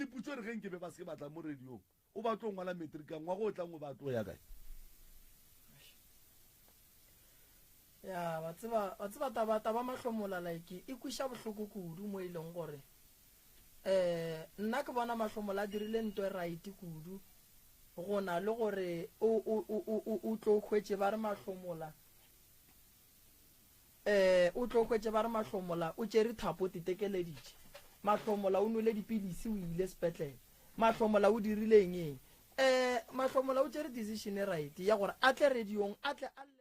Tiputšo re ge nke be ba se ke ba tla mo radiong, o ba tlo ngwala matric ngwaga o tlang o ba tlo ya kae? Ya, wa tseba, wa tseba taba, taba Mahlomola like e kwiša bohloko kudu mo e leng gore eh nna ke bona Mahlomola a dirile nto e right kudu go na le gore o o o o o tlo hwetše ba re Mahlomola Eh, o tlo hwetše ba re Mahlomola o tšere thapo o tetekeleditše. Mahlomola o nwele dipilisi o ile sepetlele. Mahlomola o dirile eng eng. Eh, Mahlomola o tšere decision e right ya gore a tle radiong a tle a llele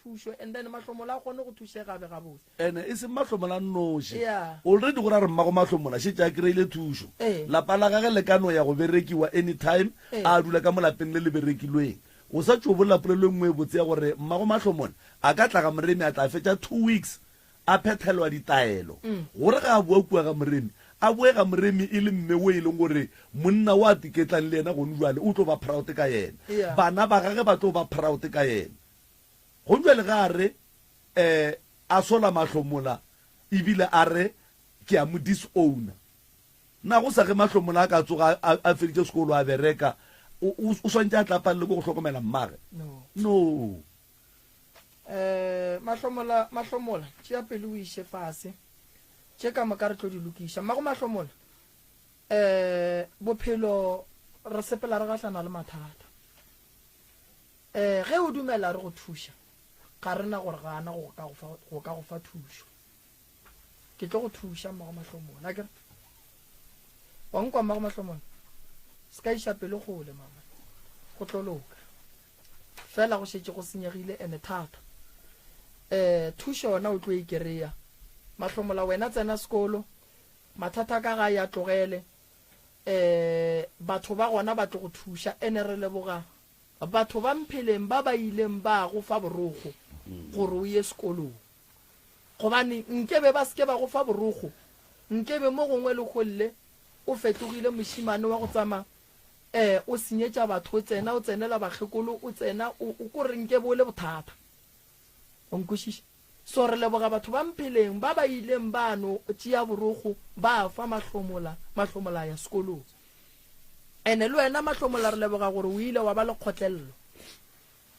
thušo and then Mahlomola a kgone go thušega be gabotse. Ene e seng Mahlomola a nnoši. Yeah. Already go ra re mmago Mahlomola šetše a kry-ile thušo. Eh. Lapa la gage le ka no ya go berekiwa anytime Eh. a dula ka mo lapeng le le berekilweng. O sa tšo bolela polelo e nngwe e botse ya gore mmago Mahlomona a ka tla ga Moremi a tla fetša two weeks a phethelwa ditaelo. Gore ge a boa kua ga Moremi, a boe ga Moremi e le mme wo e leng gore monna wo a tiketlang le yena gone bjale o tlo ba proud ka yena. Bana ba gage ba tlo ba proud ka yena. Gone bjale ge a re um a sola Mahlomola ebile a re ke a mo disowner. Na go sa ge Mahlomola a ka tsoga a, a feditše sekolo a bereka, o, o, o swantše a tla palelwe ke go hlokomela mmage? No. No. Eh, Mahlomola, Mahlomola, tšea pelo o iše fase. Tše ka moka re tlo di lokiša. Mmago Mahlomola, eh, bophelo re sepela re gahlana le mathata. Eh, ge o dumela re go thuša, ga re na gore gana go ka go fa, go ka go fa thušo. Ke tlo go thuša, Mmago Mahlomola. Akere? Wa nkwa, Mmago Mahlomola? Se ka iša pelo kgole, mama. Go tlo loka. Fela go šetše go senyegile ene thata. Eh, thušo yona o tlo e kereya. Mahlomola, wena tsena sekolo. Mathata a ka gae a tlogele. Eh, batho ba gona ba tlo go thuša. Ene re leboga batho ba Mpheleng ba ba ileng ba go fa borokgo gore o ye sekolong. Gobane nke be ba se ke ba go fa borokgo, nke be mo gongwe leholle le o fetogile mošemane wa go tsama um o senyetša batho, o tsena o tsenela bakgekolo, o tsena o, o ko re nke be o le bothata. O nkwešiša? So re leboga batho ba Mpheleng ba ba ileng ba no tšea borokgo ba fa Mahlomola, Mahlomola a ya sekolong. Ene le wena Mahlomola re leboga gore o ile wa ba le kgotlello,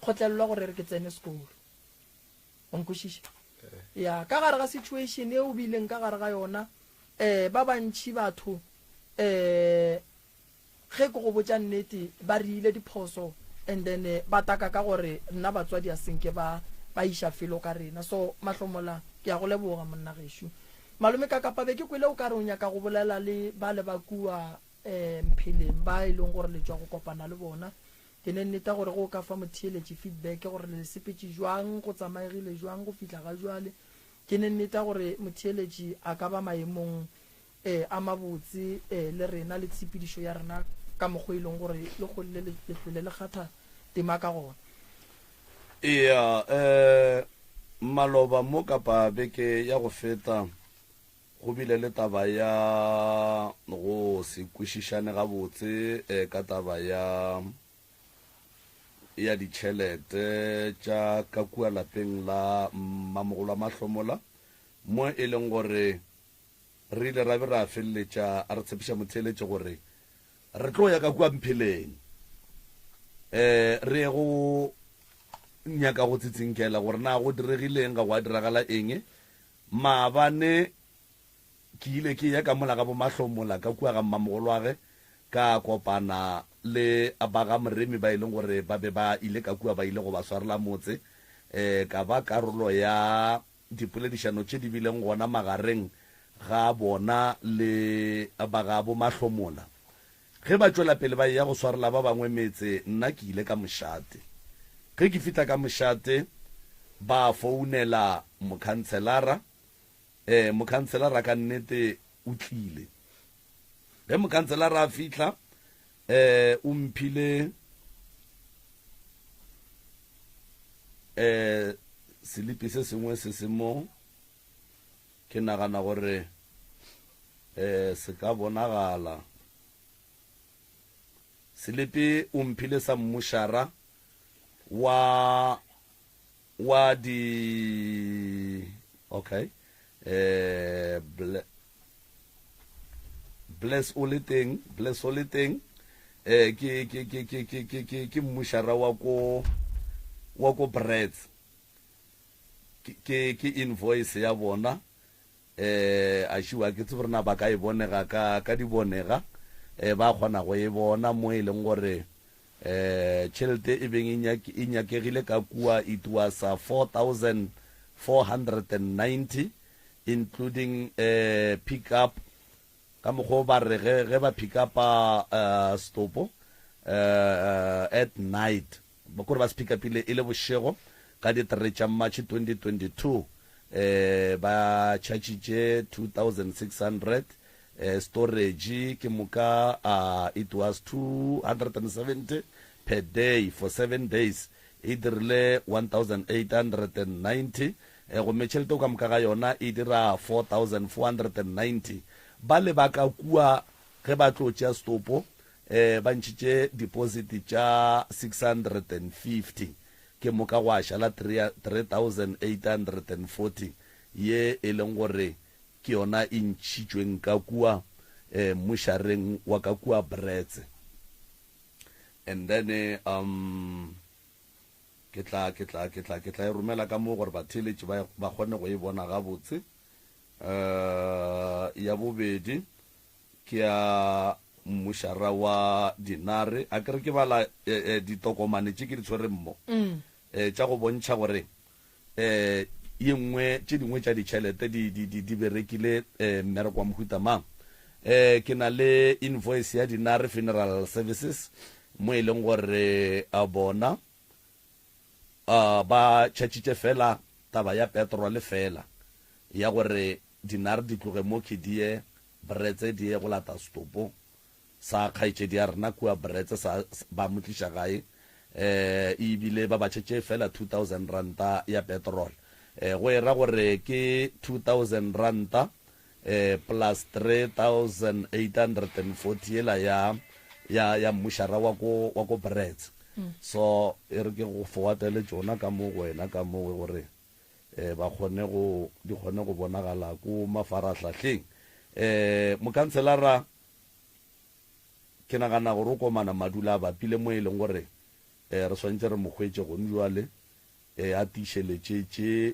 kgotlello gore re ke tsene sekolo. O nkwešiša? Ya, ka gare ga situation e o bileng ka gare ga yona, eh, ba bantši batho, eh, ge ke go botša nnete, ba riile diphoso and then eh, ba taka ka gore nna batswadi a senke ba ba iša felo ka rena. So Mahlomola, ke a go leboga monna gešo. Malome Kakapa, be ke kwele o ka re o nyaka go bolela le ba le ba kua eh, Mpheleng ba e leng gore le tšwa go kopana le bona. Ke ne nneta gore ge o ka fa motheeletši feedback gore le sepetše jwang, go tsamaegile jwang go fihla ga jwale, ke ne nneta gore motheeletši a ka ba maemong eh, a mabotse eh, le rena le tshepedišo ya rena ka mokgwa e leng gore le golle le hlwele le kgatha tema ka gona. Eya, eh, maloba mo kapa beke ya go feta, Go bile le taba ya go se kwešišane gabotse ka taba ya ya ditšhelete tša ka kua lapeng la mmamogolo wa Mahlomola mo e leng gore re ile ra be ra feleletša re tshepiša motheeletši gore re tlo ya ka kua Mpheleng um re ye go nyaka go tsitsinkela gore na go diregileng ga go a diragala eng. Maabane ke ile ke eya ka mola ga boMahlomola ka kua ga mmamogolwage, ka kopana le ba ga Moremi ba e leng gore ba be ba ile ka kua ba ile go ba swarela motse. Ka ba karolo ya dipoledišano tše di bileng gona magareng ga bona le ba ga boMahlomola. Ge ba tšwela pele ba eya go swarela ba bangwe metse, nna ke ile ka mošate. Ge ke fihla ka mošate, ba founela mokhantshelara. Ee, mokhantshelara ka nnete o tlile. Ge mokhantshelara a fihla, ee, o mphile ee, selipi se sengwe se se mo. Ke nagana gore eh se ka bonagala. Selepe o mphile sa mmušara wa wa di okay eh ble. Bless o le teng, Bless o le teng. Eh ke ke ke ke ke ke ke ke mmušara wa ko wa ko Brits. Ke ke ke invoice ya bona. Eh a šiwa ke tsebe rena ba ka e bonega ka ka di bonega. Eh ba kgona go e bona mo e leng gore eh tšhelete e beng e nyake e nyakegile ka kua it was 4490 including eh pick up Ka mokgwa o ba re ge, ge ba pick up-a setopo at night, ba kore ba se pick up-ile e le bošego ka di three tša March 2022, ba charge-itše 2600 storage, ke moka it was 270 per day for seven days, e dirile 1890 gomme tšhelete ka moka ga yona e dira 4490. Bale ba ka kua ge ba tlo tšea setopo ba ntšhitše deposit tša 650, ke moka gwa šala 3840 ye e leng gore ke yona e ntšhitšweng ka kua mmušareng wa ka kua Brits. And then um ke tla ke tla ke tla ke tla e romela ka mo gore batheeletši ba ba kgone go e bona gabotse. Uh ya bobedi ke ya mmušara wa dinare. A ke re ke bala eh, eh, ditokomane tše ke di tshwereng mo mm. eh, tša go bontšha gore eh ye nngwe tše dingwe tša ditšhelete di di di di berekile eh, mmereko wa mohuta mang. Eh ke na le invoice ya Dinare Funeral Services mo e leng gore a bona a ba tšhatšitše fela taba ya petrol fela ya gore dinare di tloge mo ke di ye Bretse di ye go lata setopo sa kgaetšedi ya rena kua Bretse sa ba mo tliša gae eh ebile ba ba tšhetše fela 2000 ranta ya petrol eh go era gore ke 2000 ranta eh plus 3840 yela ya ya ya mmušara wa ko wa ko Brets so e re ke go forwardele tšona ka mo go wena ka mo gore eh ba kgone go di kgone go bonagala ko mafarahlahleng eh mokanselara ke nagana gore o komana madula a bapile mo e leng gore eh re swantse re mo hwetše gone jwale eh a tiišeletše tše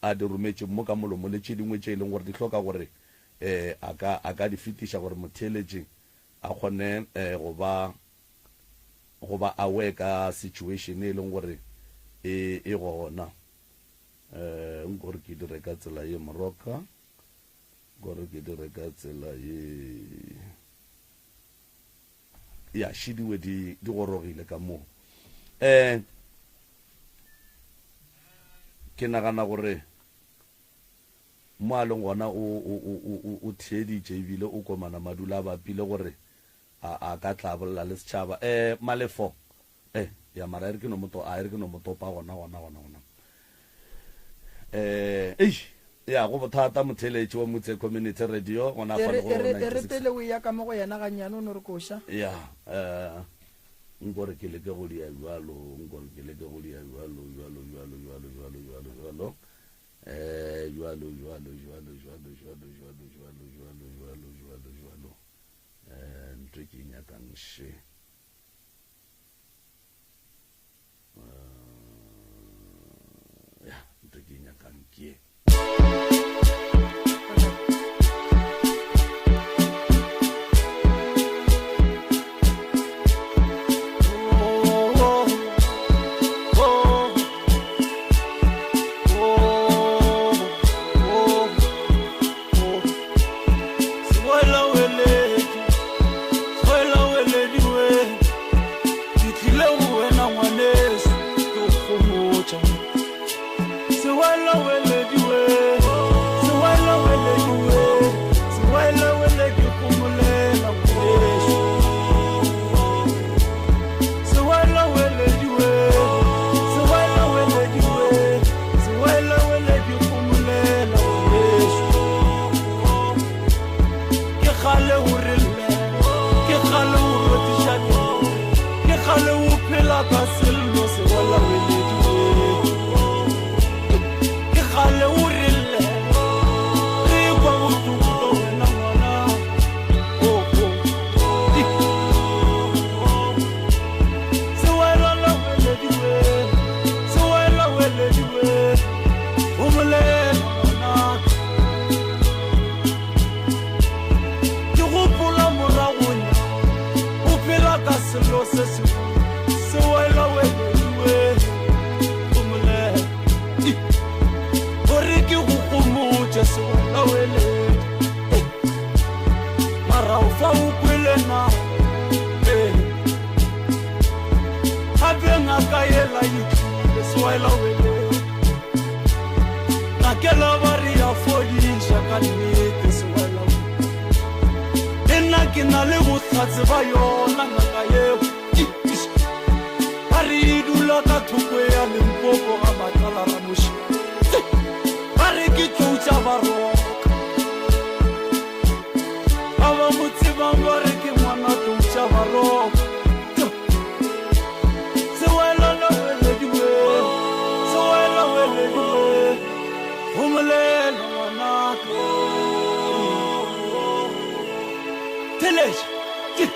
a di rometšeng mo ka molomo le tše dingwe tše e leng gore di hloka gore a ka, a ka di fetiša gore motheeletši a kgone go ba, go ba aware ka situation e leng gore e, e gona. Nko re ke dire ka tsela ye, Moroka. Nko re ke dire ka tsela ye. Ya, šidiwe di, di gorogile ka moo. Um ke nagana gore mo a leng gona o, o, o, o, o theeditše ebile o komana madula a bapile gore a, a ka tla bolela le setšhaba. Um Malefo, Eh, ya mara e re ke no mo to, a e re ke no mo topa gona gona gona gona. Eh, eish, ya go bothata motheeletši wa Mutse Community Radio gona fa le go E re, e re 96. pele o eya ka mo go yena gannyane o no re koša. Ya, eh, nko re ke leke go dia bjalo, nko re ke leke go dia bjalo, bjalo, bjalo, bjalo, bjalo, bjalo, bjalo. Eh, bjalo, bjalo, bjalo, bjalo, bjalo, bjalo, bjalo, bjalo, bjalo, bjalo, bjalo. Eh, ntho e ke e nyakang še. Ya ntho ke e nyakang ke Ke tlile go wena ngwaneso ke go gomotša. Sewelawelediwe. selo se segolo se wela welediwe gomolela gore ke go gomotše se wela weledi mara o fa o kwele na ee gape ngaka yela e tlile se wela weledi ngakela ba re ya fodiša ka nnete se wela Le nna ke na le bohlatse ba yona ngaka yeo. Ba re e dula ka thoko ya Limpopo ga Matlala Ramoši. Ba re ke tlou tša Baroka. Ba ba mo tsebang ba re ke ngwana tlou tša Baroka. Sewelana welediwe, sewela welediwe, homolela ngwanaka. Theletša ke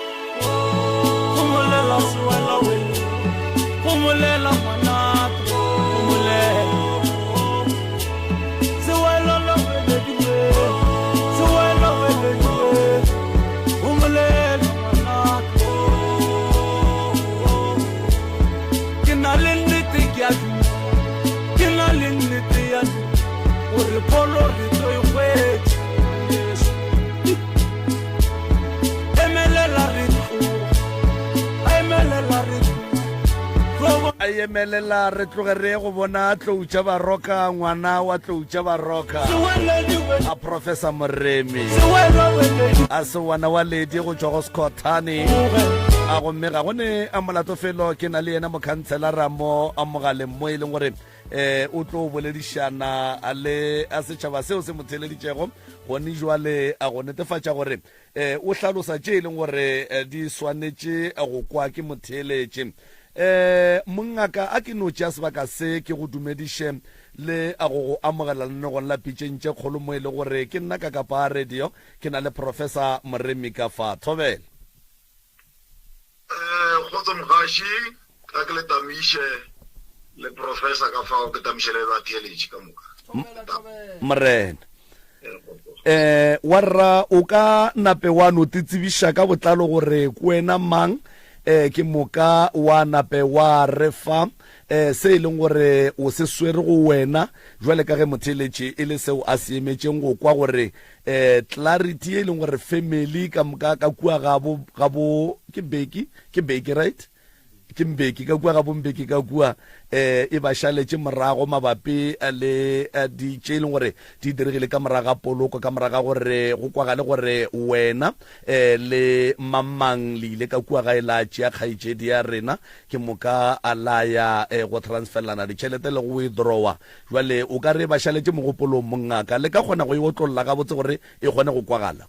homolela sewela wele, homolela ngwanaka, homolela. Sewelana welediwe, sewela welediwe, homolela ngwanaka. Ke na le nnete ke a dumela, ke na le nnete ya gore pholo re tlo e hwetša ngwaneso. Emelela re tloge, emelela re tloge. A emelela re tloge re ye go bona Tlou tša Baroka, ngwana wa Tlou tša Baroka, a Professor Moremi, a sewana wa Ledi go tšwa go Skhothane. A gomme ga go ne a molato felo, ke na le yena mokhantshelara mo a mogaleng mo e leng gore eh o tlo boledišana le a setšhaba seo se mo theeleditšego gone jwale a go netefatša gore eh o hlalosa tše e leng gore eh, di swanetše go kwa ke motheeletše. Eh mongaka a ke no tšea sebaka se ke go dumediše le a go go amogela lenanegong la Pitšeng tše Kgolo mo e le gore ke nna ka Kapa Radio ke na le Professor Moremi ka fa. Thobela. Eh, kgotso mogaši, ka ke le tamiše le professor ka fao ke tamiše le batheeletši ka moka. Morena. Eh, warra o ka nape wa no titsebiša ka botlalo gore ke wena mang eh ke moka wa nape wa re fa eh se e leng gore o se swere go wena jwale ka ge motheeletši e le seo a se emetšeng go kwa gore eh clarity e leng gore family ka moka ka kua ga bo ga bo ke beki ke beki right ke mbeki ka kua ga bombeki ka kua eh e ba šaletše morago mabapi eh, le eh, di tše e leng gore di diregile ka morago ga poloko ka morago ga gore go kwagale gore wena eh le mamang le ile ka kua gae la tšea kgaetšedi ya rena ke moka a la ya eh, go transferlana ditšhelete le go withdrawa Bjale o ka re ba šaletše mogopolong, mongaka. Le ka kgona go e otlolla gabotse gore e kgone go kwagala?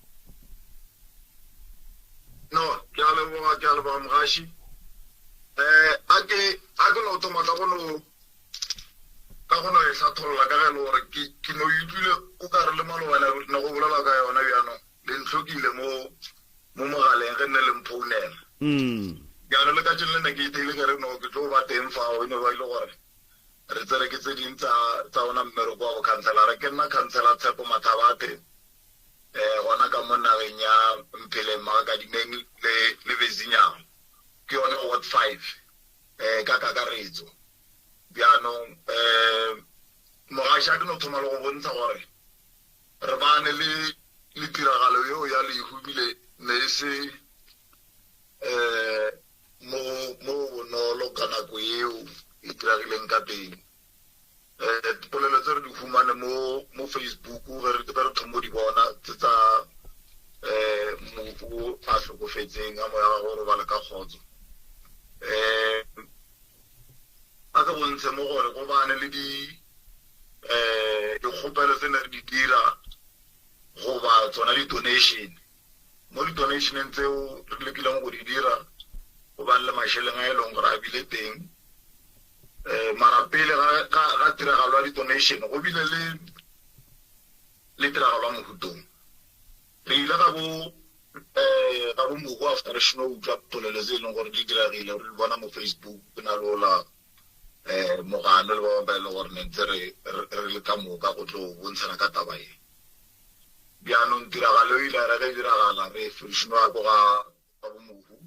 No, ke a leboga, ke a leboga mogaši. Eh, a ke, a ke no thoma ka go no, ka go no e hlatholla ka ge e le gore ke, ke no e utlwile o ka re le maloba ne, ne go bolelwa ka yona bjano, le ntlhokile mo, mo mogaleng ge nne le mphounela. Bjano le kajeno le nna ke itheile ke re no ke tlo ba teng fao, e no ba e le gore Re tsere ke tse ding tsa tsa ona mmereko wa bokhanselara. Ke nna Khansela Tshepo Mathabathe eh gona ka mo nageng ya Mpheleng, Magakadimeng le le Bezinyago. Ke yone Ward 5 eh ka kakaretso. Bjanong eh mogaši a ke no thoma le go bontsha gore re bane le le tiragalo yeo ya lehu ebile ne e se eh Mo mo go bonolo ka nako yeo e diragileng ka teng. Um dipolelo tse re di humane mo mo Facebook ge re ge re thomo di bona tse tsa um mohu a hlokofetseng a moya wa gagwe o robale ka kgotso. Um a ke bontshe mo gore go bane le di um dikgopelo tse ne re di dira goba tsona di-donation. Mo di-donation-eng tseo re lekileng go di dira, go bane le mašeleng a e leng gore a bile teng. Um mara pele ga, ga, ga tiragalo ya di-donation, go bile le, le tiragalo ya mohutong. Re ile ga bo, um ga bo mohu after re šeno utlwa polelo tse e leng gore di diragile, re di bona mo Facebook, ke na le ola um Mogano le ba bangwe ba e leng gore ne ntse re, re, re le ka moka go tlo bontshana ka taba ye. Bjanong tiragalo e ile ya re ge e diragala, re fešinoa ko ga ga bo mohu.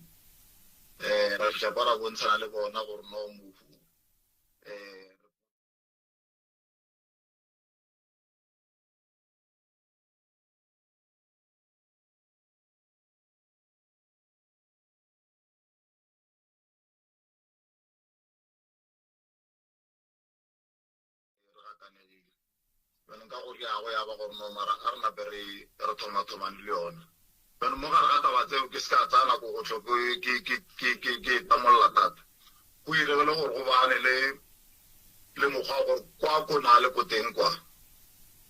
fihla kwa ra bontshana le bona gore no mohu um Re gakanegile. Bjale nka go riago ya ba gore no mara a re nape re re thomathomane le yona. Bjale mo gare ga taba tseo ke se ka tsaya nako go tlo ke ke ke ke ke ke e tamolla thata. Go iregile gore go bane le le mokgwa wa gore kwa ko na le ko teng kwa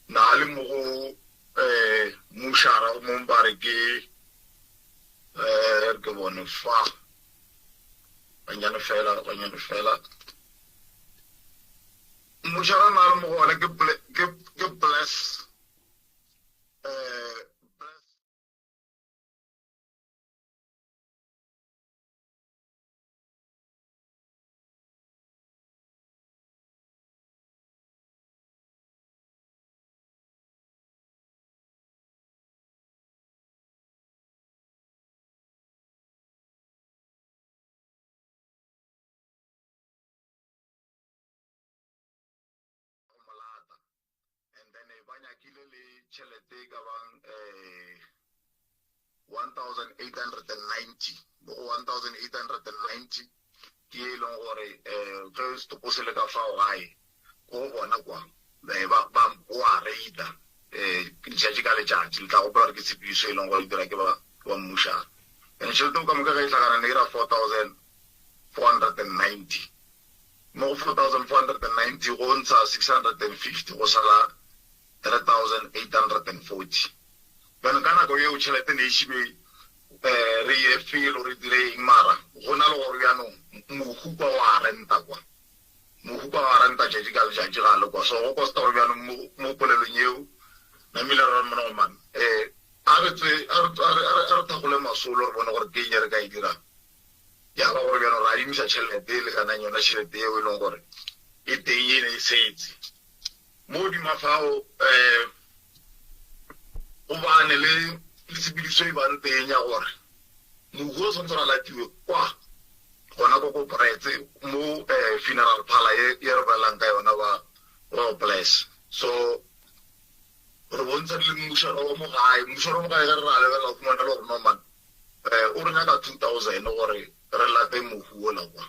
na le mo go eh mušara o mong ba re ke eh re ke bone fa ganyane fela ganyane fela. Mmušara na le mo go one ke ke ke bless eh bless. Go mo lata and then ba nyakile le tšhelete e ka bang um 1890 mo go 1890 ke e leng gore um ge setopo se le ka fao gae ko go bona kwa ba ba o a reita um letšatši ka letšatši le tla gopola gore ke tshepišo e leng gore e dira ke ba ke ba mmušana and tšhelete o ka moka ge e hlakana ne ira 4490 Mo go 4,490 go ntsha 650 go sala 3,840. Bjale ka nako yeo tšhelete ne e šibe re ye felo re dire eng mara go na le gore bjanong mohu kwa wa renta kwa mohu kwa wa renta tšatši ka letšatši ga le kwa so go kosta gore bjanong mo mo polelong yeo namile re mona go man a re tswe a re a re thakgole masolo re bone gore ke eng e re ka e dirang. Ya ba gore bjalo re adimisa tšhelete e lekanang yona tšhelete yeo e leng gore e teng e ne e setse. Mo godimo fao um go bane le le tshepedišo e bang teng ya gore mohu o tshwanetse gore a latiwe kwa gona ko ko Brits mo um funeral parlour ye ye re bolelang ka yona ba ba Bless. So re bontshane le mmušara wa mo gae, mmušara wa mo gae ge re ra lebelela o fumana le gore no man O re nyaka 2000 gore re late mohu wola kwa.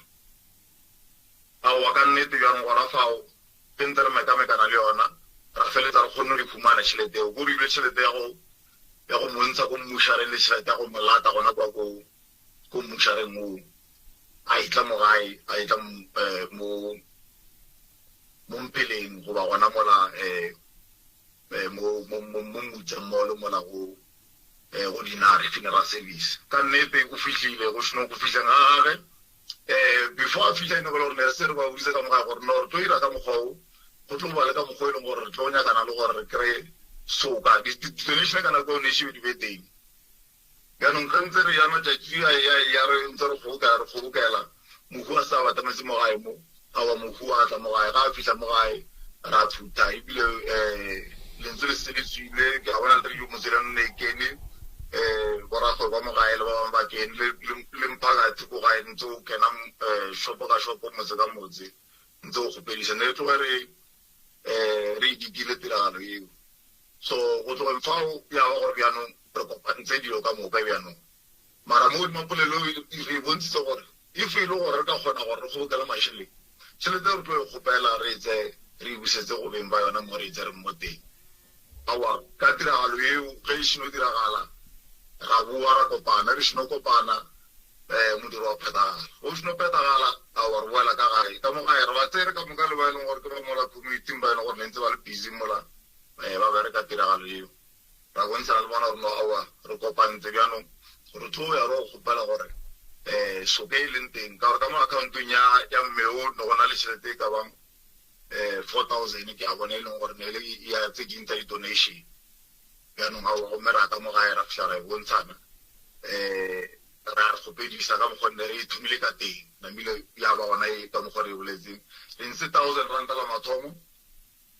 Aowa, ka nnete bjang gona fao ke ntse re mekamekana le yona, ra feletsa re kgonne go e humana tšhelete eo. Ko re ile tšhelete ya go ya go mo ntsha ko mmušareng le tšhelete ya go mo lata gona kwa ko ko mmušareng woo. A etla mo gae, a etla mo mo Mpheleng goba gona mola mo mo mo mo Mutsa Mall mola go go Dinare Funeral Service. Ka nnete o fihlile go šno go fihleng ga gage before a fihla e no ba le gore ne re se re ba boditse ka moka gore no re tlo ira ka mokgwa o go tlo ba le ka mokgwa e leng gore re tlo nyakana le gore re kry-e soka di-donation ka nako eo ne šebe di be teng. Bjanong ge ntse re ya matšatši a eya eya re ntse re kgobokela re kgobokela, mohu a se a batametse mo gae mo, aowa mohu a tla mo gae, ga a fihla mo gae ra phutha ebile um lentswe le setse le tswile, ke a bona le radio Motswelane ne e kene, um borakgwebo ba mo gae le ba bangwe ba kene le, le, le mphakathi ko gae ntse o kena um shopo ka shopo motse ka motse ntse o kgopediša, ne re tloge re um re e dikile tiragalo eo. So go tlogeng fao ya ba gore bjanong re kopantse dilo ka moka bjanong. Mara mo godimo ga polelo eo re e bontshitse gore if e le gore re ka kgona gore re kgobokele mašeleng, tšhelete e re tlo e kgopela re e tseye re e busetse go beng ba yona mo re e tsereng mo teng. Aowa, ka tiragalo eo ge e šeno diragala ra bowa ra kopana, re šeno kopana modiro wa phethagala. Ge o šeno phethagala, aowa re boela ka gae. Ka mo gae re ba tsere ka moka le ba e leng gore ke ba mola community-ing ba e leng gore ne ntse ba le busy mola ba bereka tiragalo eo. Ra bontshana le bona gore no aowa re kopantse bjanong re tlo ya ro kgopela gore soka e leng teng ka gore ka mo accountong ya ya mme o ne go na le tšhelete e ka bang 4000 ke a bona e leng gore ne le ya tse ding tsa di-donation. Bjanong aowa gomme ra ka mo gae ra fihla ra e bontshana ra kgopedisa ka mokgwa ne re e thomile ka teng namile ya ba gona e ka mokgwa re e boletseng re ntse 1000 ranta la mathomo.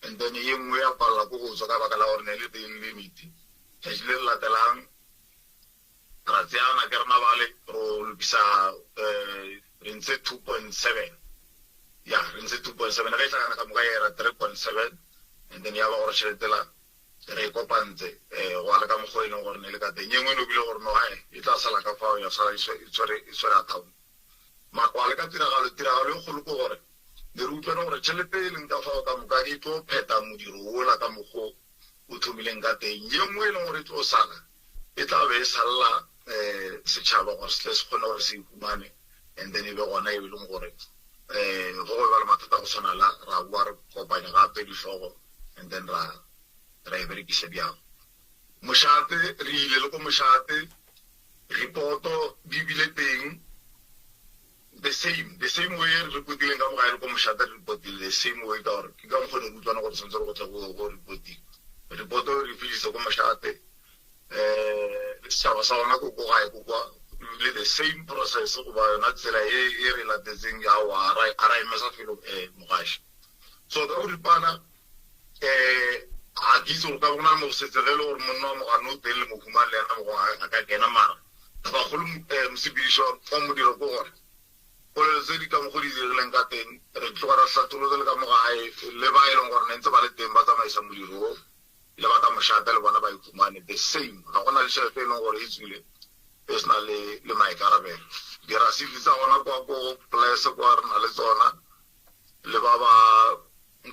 And then ye nngwe ya palela ko go tswa ka baka la gore ne le teng limit. Tšatši le le latelang ra tseana ke rena bale ro lokisa ntshe 2.7. Ya, re ntshe 2.7. Ge e hlakana ka moka ya era 3.7 and then ya ba gore tšhelete la re e kopantse um gwa le ka mokgwa e leng gore ne le ka teng. Ye nngwe e no bile gore no hae e tla sala ka fao ya sala e tshwere e tshwere account. Mara gwa le ka tiragalo, tiragalo e kgolo ke gore ne re utlwane gore tšhelete e leng ka fao ka moka e tlo phetha modiro wola ka mokgo o thomileng ka teng. Ye nngwe e leng gore e tlo sala e tla be e salla um setšhaba gore se tle se kgone gore se e humane and then e be gona e leng gore um go go ba le mathata go tshwana la ra boa re kopanya gape dihlogo and then ra ra e berekiša bjang. Mošate re ile le ko mošate reporto di bile teng the same the same way re reportileng ka mogae le ko mošate re reportile the same way ka gore ke ka mokgwa ne re utlwana gore tshwanetse re go tle go go reportiwa. Reporto re fihlisa ko mošate um le setšhaba sa gona ko ko gae ko kwa le the same process goba yona tsela e e re latetseng ya wa ra a ra emesa felo um mogaši. So ka boripana um ga ke itse gore ka bona mo go setse ge e le gore monna wa mogano o teng le mohumane le yena mogong a ka kena mara tabakgolo um mosepedišo wa modiro ke gore polelo tse di ka mokgo di dirileng ka teng re tloga ra hlatholotse le ka mo gae le ba e leng gore ne ntse ba le teng ba tsamaisa modiro o le ba ka mošate le bona ba ikhumane the same. Ga gona le tšhelete e leng gore e tswile e se na le le maikarabelo. Dirasiti tsa gona kwa ko polese kwa re na le tsona le ba ba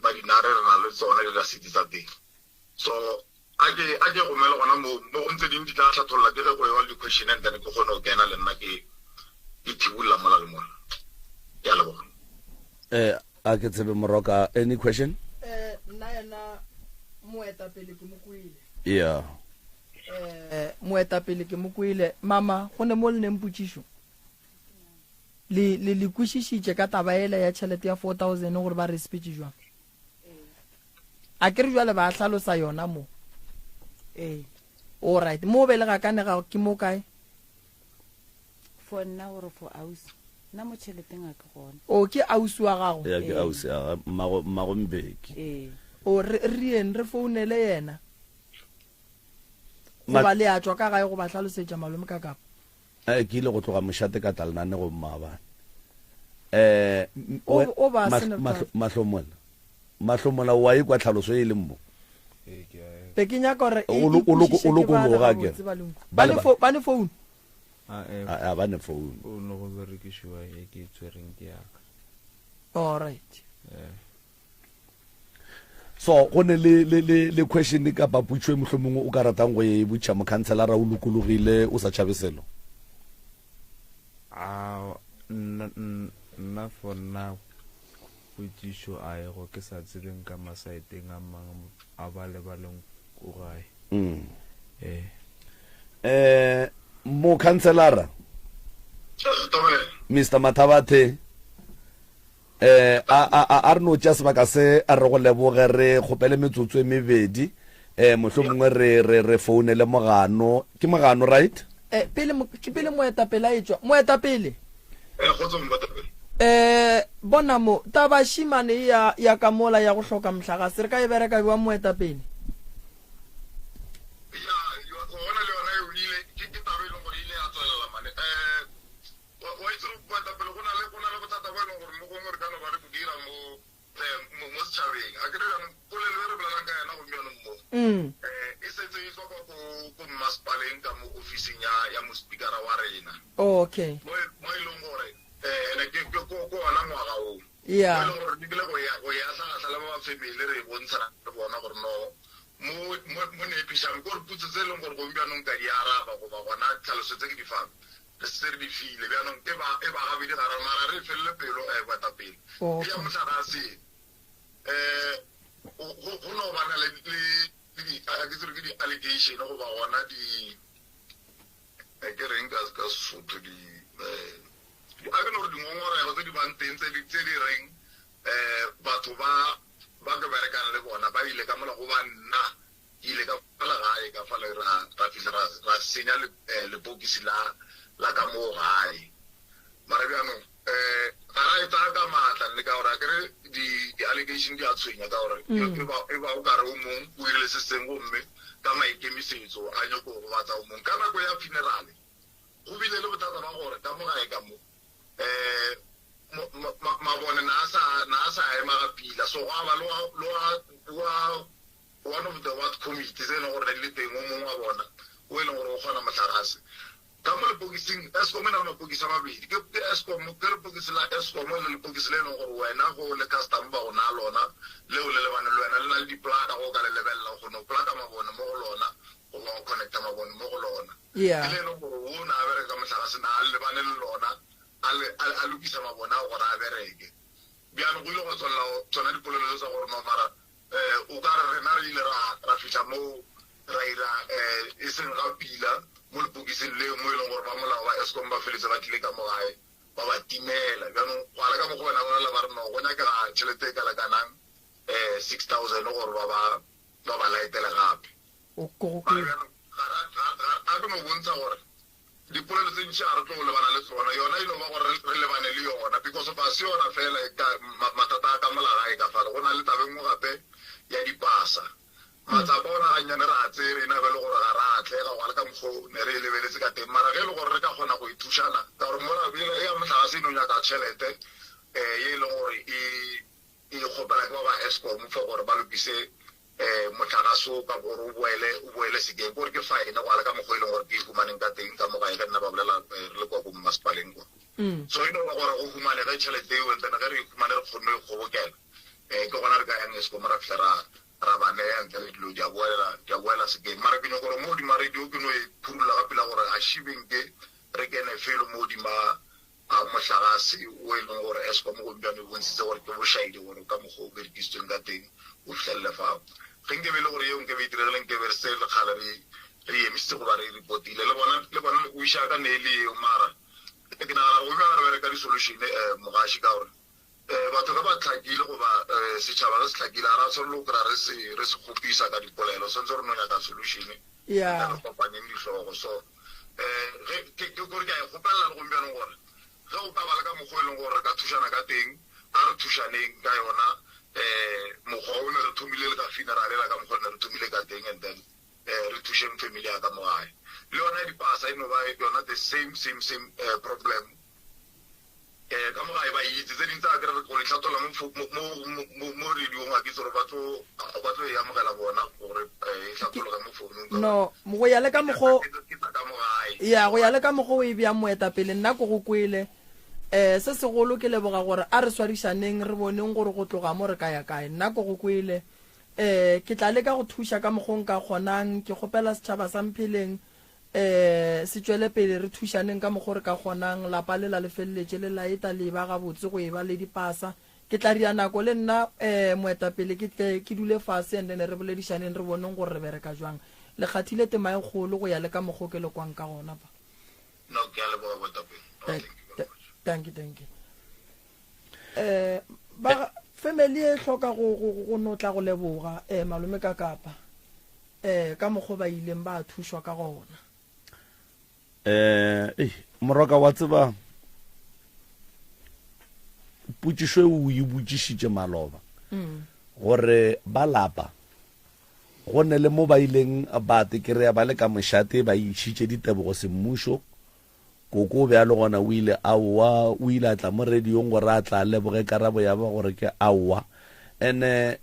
ba dinare re na le tsona dirasiti tsa teng. So a ke a ke gomele gona mo mo go ntse ding di tla hlatholla ke ge go ewa le di-question and then ke kgone go kena le nna ke ke thibolla mola le mola. Ke a leboga. Eh, a ke tsebe moroka any question? Eh, nna yena moetapele ke mo kwele. Yeah. Eh, moetapele ke mo kwele. Mama, go ne mo le neng potšišo? Le le le kwešišitše ka taba ela ya tšhelete ya 4000 gore ba re sepetše jwang? A ke re jwale ba hlalosa yona mo. Ee. All right. Mo be le ga ka nega ke mo kae? For nna gore for ausi. Nna mo tšheleteng ga ke gona. O ke ausi wa gago? Ya ke ausi ya mmago mmago Mbeki. Ee. O re re yeng re founele yena. Goba le a tšwa ka gae go ba hlalosetša malome ka kapa. Eh, ke ile go tloga mošate ka tla lenanegong maabane. Eh, O o ba sene mahlomola. Mahlomola wa ikwa tlhaloso e leng mo. Be ke nyaka gore e o lokologa ke. Ba le ba le phone. A ba ne phone. O no go berekišiwa e ke tshwereng ke yaka. All right. Eh. So go ne le le le le question kapa putšo e mohlomongwe o ka ratang go e botša mokhanselara o lokologile o sa tšhabe selo? A nna nna for nna potšišo a e go ke sa tsebeng ka masaeteng a mang a ba le ba leng ko gae. Mm. Eh. Eh mokhanselara Mr Mathabathe Eh, a, a, a, a re no tšea sebaka se, a re go leboge, re kgopele metsotso e mebedi, eh, mohlomongwe re, re, re founele Mogano. Ke Mogano, right? Eh, pele, ke pele moetapele a etšwa. Moetapele. Eh, kgotsong moetapele. Eh, bona mo, taba šimane ya, ya ka mola ya go hloka mohlagase, re ka e bereka bjang moetapele? Ya, gona le yona e ile, ke, ke taba e leng gore e ile ya tswelela mane. Eh, Wa, wa itse gore boetapele go na le, go na le bothata bo e leng gore mo gongwe re ka no ba re bo dira mo, eh, mo, mo setšhabeng. A ke re jaanong polelo e re bolelang ka yona gompianong mo, eh, e setse e tswa kwa ko, ko mmasepaleng ka mo ofising ya, ya mospikara wa rena. Okay. Mo e, mo e leng gore, eh, ene ke, ke ko, ko ona ngwaga o. Yeah. Mo e leng gore re lekile go ya, go e ahlahla le ba ba family re e bontshana le bona gore no, mo, mo, mo nepišang, ke gore potso tse e leng gore gompianong ka di araba goba gona tlhaloso tse ke di fang, Re setse re di file. Bjanong e ba, e ba gabedi gararo, mara re e felele pelo, eh, boetapele. Okay. Ya mohlagase, eh, go, go, go no ba na le, le, le di, a ke tsebe ke di allegation goba gona di, eh, ke reng ka, ka Sesotho, di, eh, di, a ke no re dingongorego tse di bang teng tse di, tse di reng, eh, batho ba, ba ke berekang le bona ba ile ka mola goba nna Ke ile ka fala gae ka fale ra ra fihla ra ra senya le eh, lepokisi la la ka moo gae. Mara bjanong eh ga ra e tsaya ka maatla nne ka gore a kere di di allegation di a tshwenya ka gore e e ba e ba o kare o mong o irile se sengwe gomme ka maikemisetso a nyako go gobatsa o mong. Ka nako ya funeral go bile le bothata ba gore ka mo gae ka mo eh. gwa ba le wa, le wa, wa one of the ward committee tse e leng gore ne di le teng, o mongwe wa bona o e leng gore o kgona mohlagase. Ka mo lepokising, Eskom e na le mapokisi a mabedi. Ke, ke Eskom, ke lepokisi la Eskom le lepokisi le e leng gore wena ge o le customer ba go naya lona, leo le lebane le wena, le na le diplaka ge o ka le lebelela, o kgona go plaka mabone mo go lona goba go connecta mabone mo go lona. Yeah. Ke le e leng gore wo ne a bereka ka mohlagase ne a lebane le lona, a le, a, a lokisa mabone ao gore a bereke. Bjalo go ile gwa tswelela tsona dipolelo tse tsa gore no mara um o ka re rena re ile ra, ra fihla moo ra ira um e seng ga pila mo lepokising leo mo e leng gore ba molao ba Eskom ba feletse ba tlile ka mo gae ba ba timela. Bjanong go ala ka mokgwa wena bolela ba re no go nyakega tšhelete e ka lekanang um 6000 gore ba ba ba ba laetele gape. O ko go Mara kwele. bjanong ga ra, ga, ga, a ke no bontsha gore Dipolelo tse ntši ga re tlo lebana le tsona, yona e no ba gore re lebane le yona because of ga se yona fela e ka mathata a ka mola gae ka fale. Go na le taba e nngwe gape ya dipasa. Matsapa ona gannyane re a tsere ena be le gore ga ra atlega go le ka mokgo ne re e lebeletse ka teng, mara ge e le gore re ka kgona go e thušana ka gore mola e ya mohlagase e no nyaka tšhelete um ye e leng gore e e kgopela ke ba ba Eskom for gore ba lokise um mohlagase o ka gore o boele o boele sekeng, kore ke fine go ala ka mokgwa e leng gore ke e humaneng ka teng ka mo gae ge nna ba bolela re le kwa ko mmasepaleng kwa. So e no ba gore go humanege tšhelete eo and then ge re e humane re kgonne go e kgobokela um ke gona re ka yang Eskom ra fihla ra ra ba neya ntle le dilo di a boela di a boela sekeng. Mara ke nyoko gore mo godima radio ke no e phurulla ka pela gore a šibeng ke re kene felo mo godima A mohlagase wo e leng gore Eskom gompiano e bontšhitše gore ke bošaedi gore ka mokgwa o berekisitsweng ka teng o fihlelele fao. Ge nke be e le gore yeo nke be e diregile nke be re se le kgale re re e emisitse goba re e reportile. Le bona le bona o iša ka ne e le yeo mara ke nagana gore go bjang re bereka di-solution um mogaši ka gore um batho ge ba hlakile goba um setšhaba ge se hlakile ga ra tshwanelo go kry-a re se re se kgopisa ka dipolelo swantse re no nyaka solution Yeah. re kopanyeng dihlogo so um ge ke ke kore ke a e kgopelela le gompianong gore ge o ka ba le ka mokgwa e leng gore re ka thušana ka teng a re thušaneng ka yona um mokgwa o ne re thomile le ka funeral ela ka mokgwa ne re thomile ka teng and then um re thušeng family ya ka mo gae le yona ya dipasa e no ba yona the same same same uh, problem Eh, ka mo gae ba itse tse ding tsa kere go di tlhatholla mo mo mo radiong a ke itse gore ba tlo ba tlo e amogela bona gore eh, e tlhathologa mo founung no go ya le ka mokgo ke tsa ka mo gae ya go ya le ka mokgo o e bjang moetapele nna ko go kwele um se segolo ke leboga gore a re swarišaneng re boneng gore go tloga mo re ka ya kae nna ko go kwele um ke tla leka go thuša ka mokgo nka kgonang ke kgopela setšhaba sa mpheleng um se tšwele pele re thušaneng ka mokgo re ka kgonang lapa lela le feleletše le laeta le eba gabotse go eba le dipasa ke tla ria nako le nna um moetapele ke tle ke dule fase and then re boledišaneng re boneng gore re bereka jwang le kgathile tema e kgolo go ya le ka mokgo ke le kwang ka gona pa no ke a leboga moetapele no, thank you very much. thank you thank you um ba family e hloka go go go no tla go leboga um malome ka kapa um ka mokgo ba ileng ba thušwa ka gona. Um ei moroka wa tseba potšišo e o e botšišitše maloba gore ba lapa go ne le mo ba ileng ba te kry-a ba le ka mošate ba išitše ditebogo semmušo koko o be a le gona o ile aowa o ile a tla mo radiong gore a tla leboge karabo ya ba gore ke aowa ene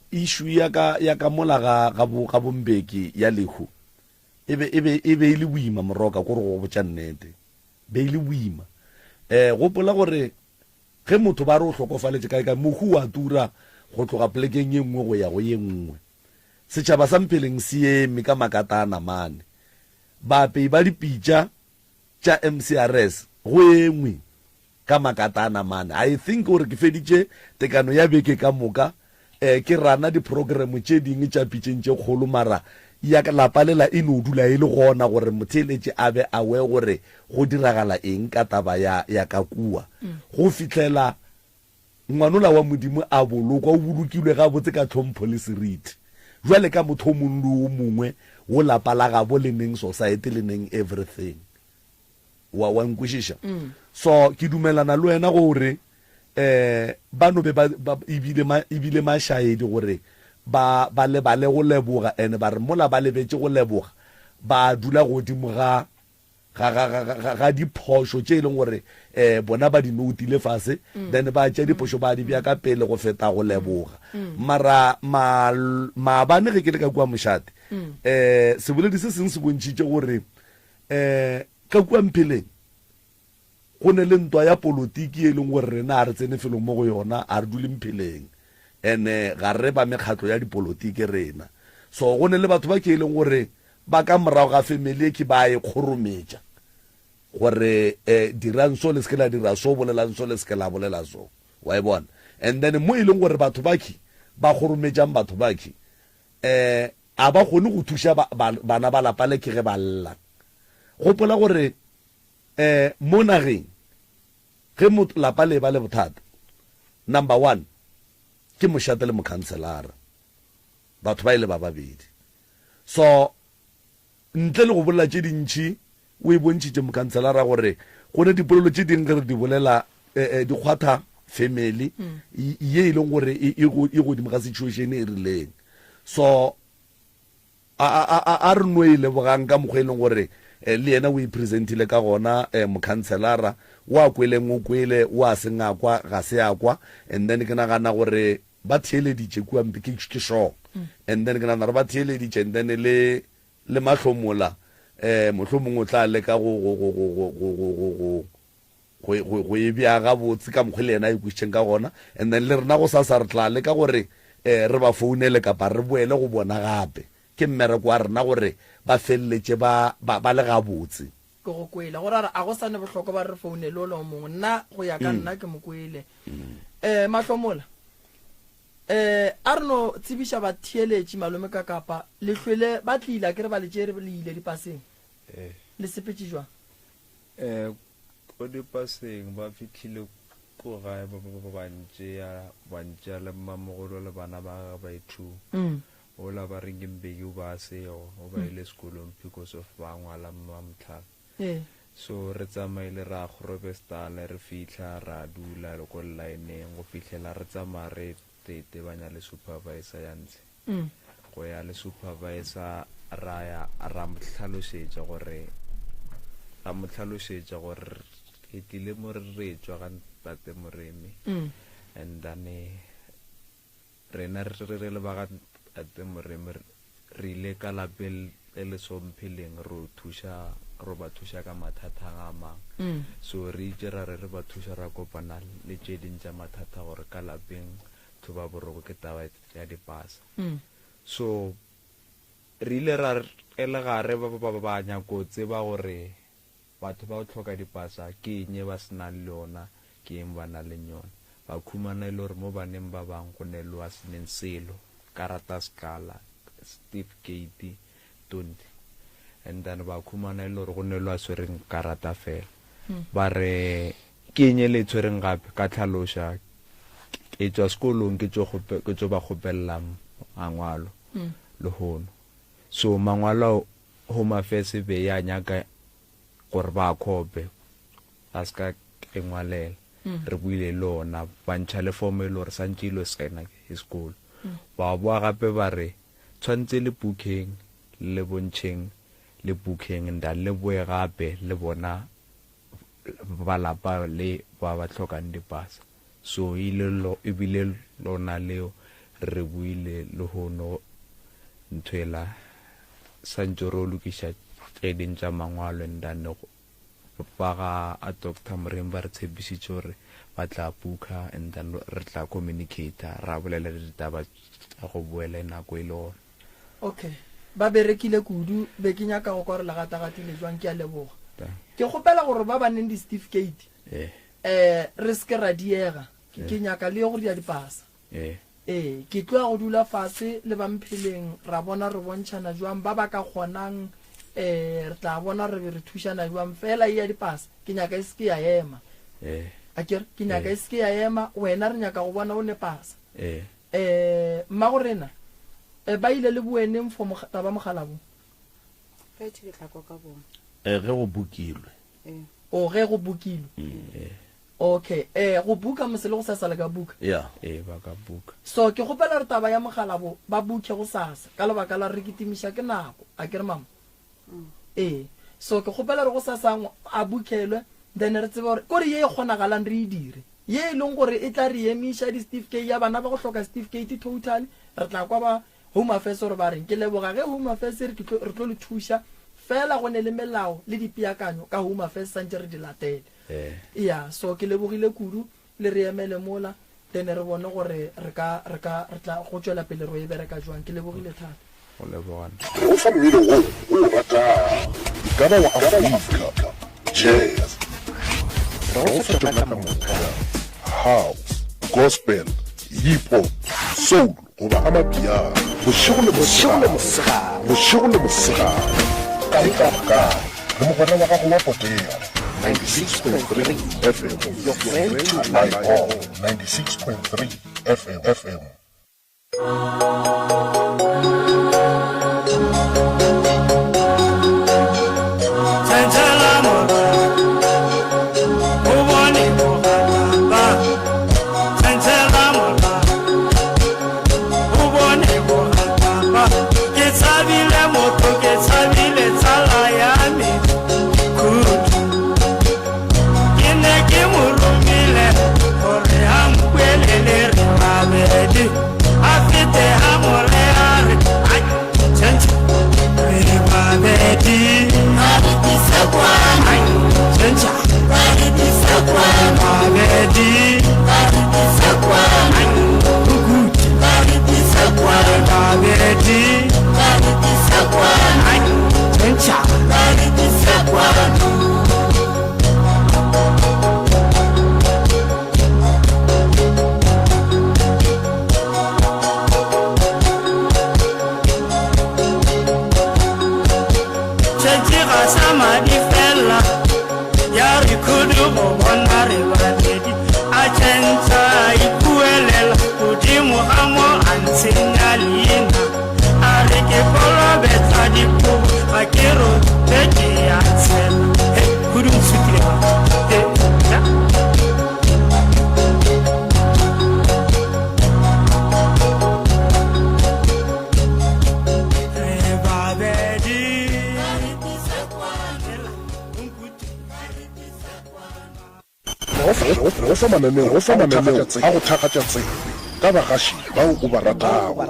Issue ya ka ya ka mola ga ga bo ga bombeki ya lehu e be e be e be e le boima moroka ko re go botša nnete be e le boima eh gopola gore ge motho ba re o hlokofaletše kae kae mohu wa tura go tloga plekeng ye nngwe go ya go ye nngwe setšhaba sa mpheleng se eme ka makata a namane baapei ba dipitša tša MCRS go engwe ka makata a namane. I think gore ke feditše tekano ya beke ka moka eh, ke rana di-program tše dingwe tša pitšeng tše kgolo mara ya lapa lela e no dula e le gona gore motheeletši a be aware gore go diragala eng ka taba ya, ya ka kua. Go fihlela ngwanola wa Modimo a bolokwa, o bolokilwe gabotse ka tlhompho le seriti. Bjale ka motho o mongwe le o mongwe wo lapa la gabo le neng society le neng everything. Wa, wa nkwešiša? So, ke dumelana le wena gore eh ba no be ba, ba ebile ma, ebile mašaedi gore ba, ba lebale go leboga, and ba re mola ba lebetše go leboga, ba dula godimo ga. Ga, ga, ga, ga, ga diphošo tše e leng gore um bona ba di noutile fase, then ba tšea diphošo ba di bea ka pele go feta go leboga. Mara ma, maabane ge ke le ka kua mošate, um seboledi se seng se bontšhitše gore um ka kua Mpheleng go ne le ntwa ya polotiki e leng gore rena ga re tsene felo mo go yona, ga re dule Mpheleng, and-e ga re ba mekgatlo ya dipolotiki rena. So go ne le batho ba ke e leng gore Ba ka morago ga family ye ke ba e kgorometša gore eh, dirang so le se ke la dira so, bolelang so le se ke la bolela so. Wa e bona? And then mo e leng gore batho bakhi ba kgorometšang batho bakhi eh a ba kgone go thuša ba, ba, bana ba lapa le ke ge ba lla. Gopola gore eh mo nageng ge motho lapa le ba le bothata, number one ke mošate le mokhanselara. Batho ba e le ba babedi. So, ntle le go bolela tše dintši, o e bontšhitše mokhanselara gore go ne dipolelo tše dingwe ge re di bolela eh, eh, di kgwatha family ye e leng gore e, e, e godimo ga situation e rileng. So, a, a, a, a re no e lebogang ka mokgwa e leng gore eh, le yena o e presentile ka gona eh, mokhanselara o a kweleng o kwele, o a seng a kwa ga se a kwa, and then ke nagana gore Ba theeleditše kua mpe, ke, ke sure. And then ke nagana gore ba theeleditše, and then le, le Mahlomola, eh, mohlomongwe o tla leka go, go, go, go, go, go, go, go, go, go, go, go e bea gabotse ka mokgwa le yena a e kwešišeng ka gona. And then le rena gosasa re tla leka gore, eh, re ba founele kapa re boele go bona gape. Ke mmereko wa rena gore ba feleletše ba, ba, ba le gabotse. Ke go kwele. Go ra gore a go sa ne bohlokwa ba re re founele ola o mongwe. Nna go ya ka nna ke mo kwele. Eh Mahlomola, eh a re no tsebiša batheeletši malome ka kapa le hlwele ba tlile a ke re ba le tšere le ile dipaseng. Eh. Le sepetše jwang? Eh ko dipaseng ba fihlile ko gae ba ba ba ntšea ba ntšea le mmamogolo le bana ba gagwe ba i-two. Ola ba reng ke Mbeki o ba sego, o ba ile sekolong because of ba ngwala Mmamotlhaba. Ee. So re tsamaile ra Grobestal re fihla ra dula le ko line-eng go fihlela re tsamaya re itebanya le supervisor ya ntshe. Go ya le supervisor ra ya ra mo hlalošetša gore ra mo hlalošetša gore re tlile mo re re tšwa ga ntate Moremi and then Rena re re le ba ga Ntate Moremi re ile ka lapeng le le sompheleng ro thuša ro ba thuša ka mathata a mang. So re itše ra re re ba thuša ra kopana le tše ding tša mathata gore ka lapeng tlhoba boroko ke taba ya dipasa. So re ile ra re le gare ba ba ba nyako tseba gore Batho ba go hloka dipasa ke eng ye ba se nang le yona, ke eng ba na leng yona. Ba khumana e le gore mo baneng ba bang go ne le wa se neng selo, karata sekala, setifikeiti, tonti. And then ba khumana e le gore go ne le wa swereng karata fela. Ba re ke eng e le e tshwereng gape? Ka tlhaloša, ke tšwa sekolong ke tšo ke tšo ba kgopelela mangwalo lehono. So mangwalo ao Home Affairs e be ya nyaka gore ba khope a se ka ke ngwalela re buile le ona ba ntšha le form e le gore santše ilo signa ke sekolo ba boa gape ba re tshwanetse le booking le bontšheng le booking nda le boe gape le bona ba lapa le ba ba hlokang dipasa So ile lo, ebile lona leo re buile lehono nthwela santše ro lokiša tše ding tša mangwalo and then ba ga a Doctor Moremi ba re tshepišitše gore ba tla booker and then re tla communicator ra bolela le ditaba tša go boele nako e le gona. Okay, ba berekile kudu, be ke nyaka go kwa gore le gatagatile jwang, ke a leboga. Ke kgopela gore ba ba neng di-certificate Eh, re se ke ra diega. Ke, ke nyaka le ye go dia dipasa. Ee, ke tlo ya go dula fase le ba Mpheleng, ra bona re bontšhana jwang, ba ba ka kgonang, eh, re tla bona re be re thušana jwang. Fela ye ya dipasa, ke nyaka e se ke ya ema. A ke re, ke nyaka e se ke ya ema, wena re nyaka go bona o ne pasa. Eh, mmagorena, eh, ba ile le boeneng for taba mogalabo? Ge ke tla kwa ka bona. Eh, ge go bukilwe. O ge go bukilwe. Okay, eh go buka mose le go sasa le ka buka. Yeah. Ee, ba ka buka. So ke kgopela gore taba ya mogala bo ba buke go sasa ka lebaka la re kitimiša ke nako. A ke re mama? Ee. So ke kgopela gore gosasa a bookelwe then re tsebe gore kore ye e kgonagalang re e dire. Ye e leng gore e tla re emiša di-certificate ya bana ba go hloka certificate totally, re tla kwa ba Home Affairs gore ba reng. Ke leboga ge Home Affairs e re ke tlo, re tlo le thuša, fela go ne le melao le dipeakanyo ka Home Affairs santše re di latele. Eya, so ke lebogile kudu, le re emele mola, then re bone gore re ka, re ka, re tla go tšwela pele ro e bereka jwang. Ke lebogile thata. Go leboga nna. Re go fa mmino wo o o ratago, e ka ba wa Afrika, jazz, re go fa tšona ka moka, house, gospel, hip hop, soul goba amapiano, bošego le mosegare, bošego le mosegare, kae kapa kae, le mogwera wa gago wa potego, 96.3 FM, your friend to rely on, 96.3 FM, FM. Re go fa mananeo a go thakgatša tsebe ka bagaši bao o ba ratago.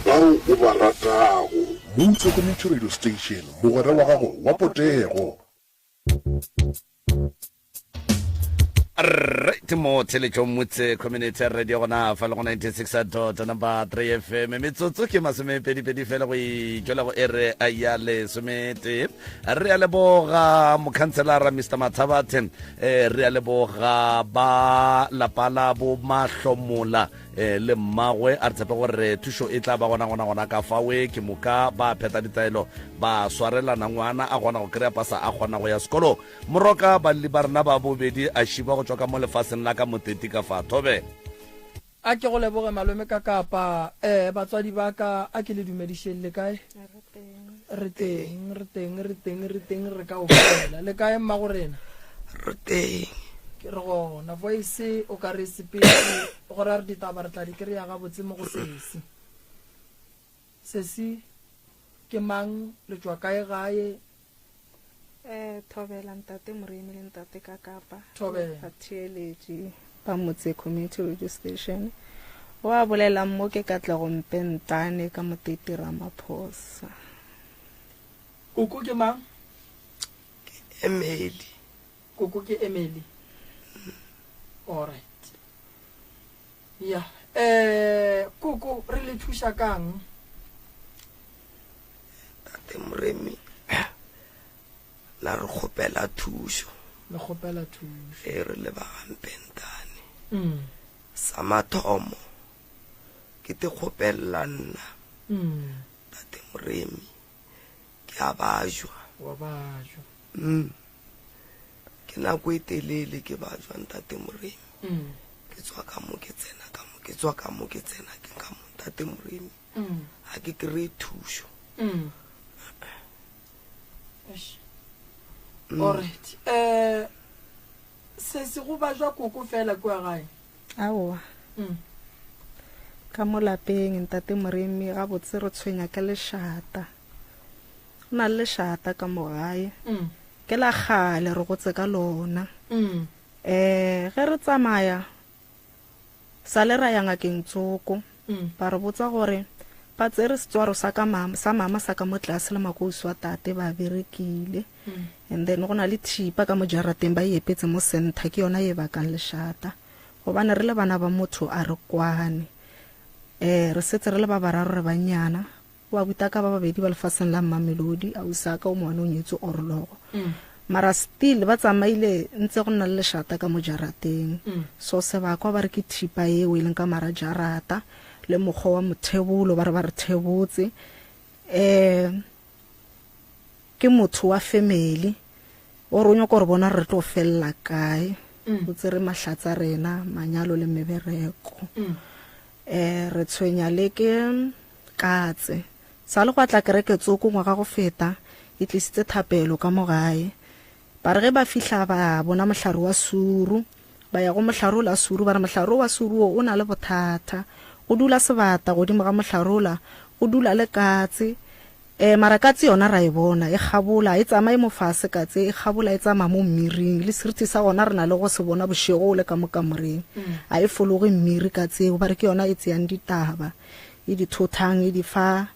Bao o ba ratago. Moutse Community Radio Station, mogwera wa gago wa potego. Right mo theletšong motse community radio gona fa le go 96 dot number 3 fm metsotso ke masomepedipedi fela go itšwela go ere ya lesometee re a leboga mokhanselara mr mathabathe eh, re a leboga ba lapa la bo mahlomola eh, le mmagwe a re tshepe gore thušo e tla ba gona gona gona ka fawe ke moka ba phetha ditaelo ba swarelana ngwana a kgona go kry-a pasa a kgona go ya sekolong Moroka balli ba rena ba bobedi a šiba go tšwa ka mo lefaseng la ka moteti ka fa. Thobela. A ke go leboge malome ka kapa. Eh batswadi ba ka a ke le dumedišeng le kae? Re teng, re teng, re teng, re teng re ka o fela. Le kae mmago rena? Re teng. Ke re gona voice o ka re sepetse go ra re ditaba re tla di kry-a gabotse mo go sesi. Sesi ke mang le tšwa kae gae? Eh, thobela ntate Moremi le ntate Kakapa. Thobela. Batheeletši ba Motse Community Radio Station. Wa bolelang mo ke Katlego Mpentane ka Moteti Ramaphosa. Koko ke mang? Ke Emily. Koko ke Emily. All right. Ya. Eh, koko re le thuša kang? Tate Moremi la re kgopela thušo. Le kgopela thušo. E re le ba gampentane. Mm. Sa mathomo ke te kgopella nna. Mm. Tate Moremi ke a bajwa. Wa bajwa. Mm. Ke nako e telele ke bajwa ntate Moremi. Mm. Ke tswa ka mo ke tsena ka mo ke tswa ka mo ke tsena ke ka mo ntate Moremi. Ga ke kry-e thušo. Mm. Eish. Alright. Eh sesi go bajwa koko fela kua gae. Aowa. Mm. Ka mo lapeng ntate Moremi gabotse re tshwenya ka lešata. Go na le lešata ka mo gae. Ke la kgale re gotse ka lona. Um ge re tsamaya sa le ra ya ngakeng tsoko ba re botsa gore ba tsere setswaro sa ka mama sa mama sa ka mo tlase le makousi wa tate ba berekile and then go na le thipa ka mo jarateng ba e epetse mo center ke yona e bakang lešata gobane re le bana ba motho a re kwane um re setse re le ba bararo re bannyana Wa butaka ba babedi ba lefaseng la Mmamelodi, ausi a ka o mongwe o nyetswe Orlogo. Mara still ba tsamaile ntse go nna le lešata ka mo jarateng. So sebakwa ba re ke thipa yeo e leng ka mara jarata le mokgwa wa mothebolo ba re ba re thebotse. Um ke motho wa family o re o nyaka gore bona re tlo felela kae. O tsere mahlatsa rena, manyalo le mebereko. Um re tshwenya le ke Katse. Sa le gwa tla kereke tsoko ngwaga go feta, e tlisitse thapelo ka mo gae. Ba re ge ba fihla ba bona mohlare wa suru, ba ya go mohlare ola suru, ba re mohlare o wa suru wo o na le bothata. Go dula sebata godimo ga mohlare ola, go dula le katse. E, mara katse yona ra e bona, e kgabola, e tsamaye mo fase katse, e kgabola e tsamaya mo mmiring, le seriti sa gona re na le go se bona bošego o le ka mo kamoreng. A e fologe mmiri katse eo, ba re ke yona e tseyang ditaba. E di thothang e di fa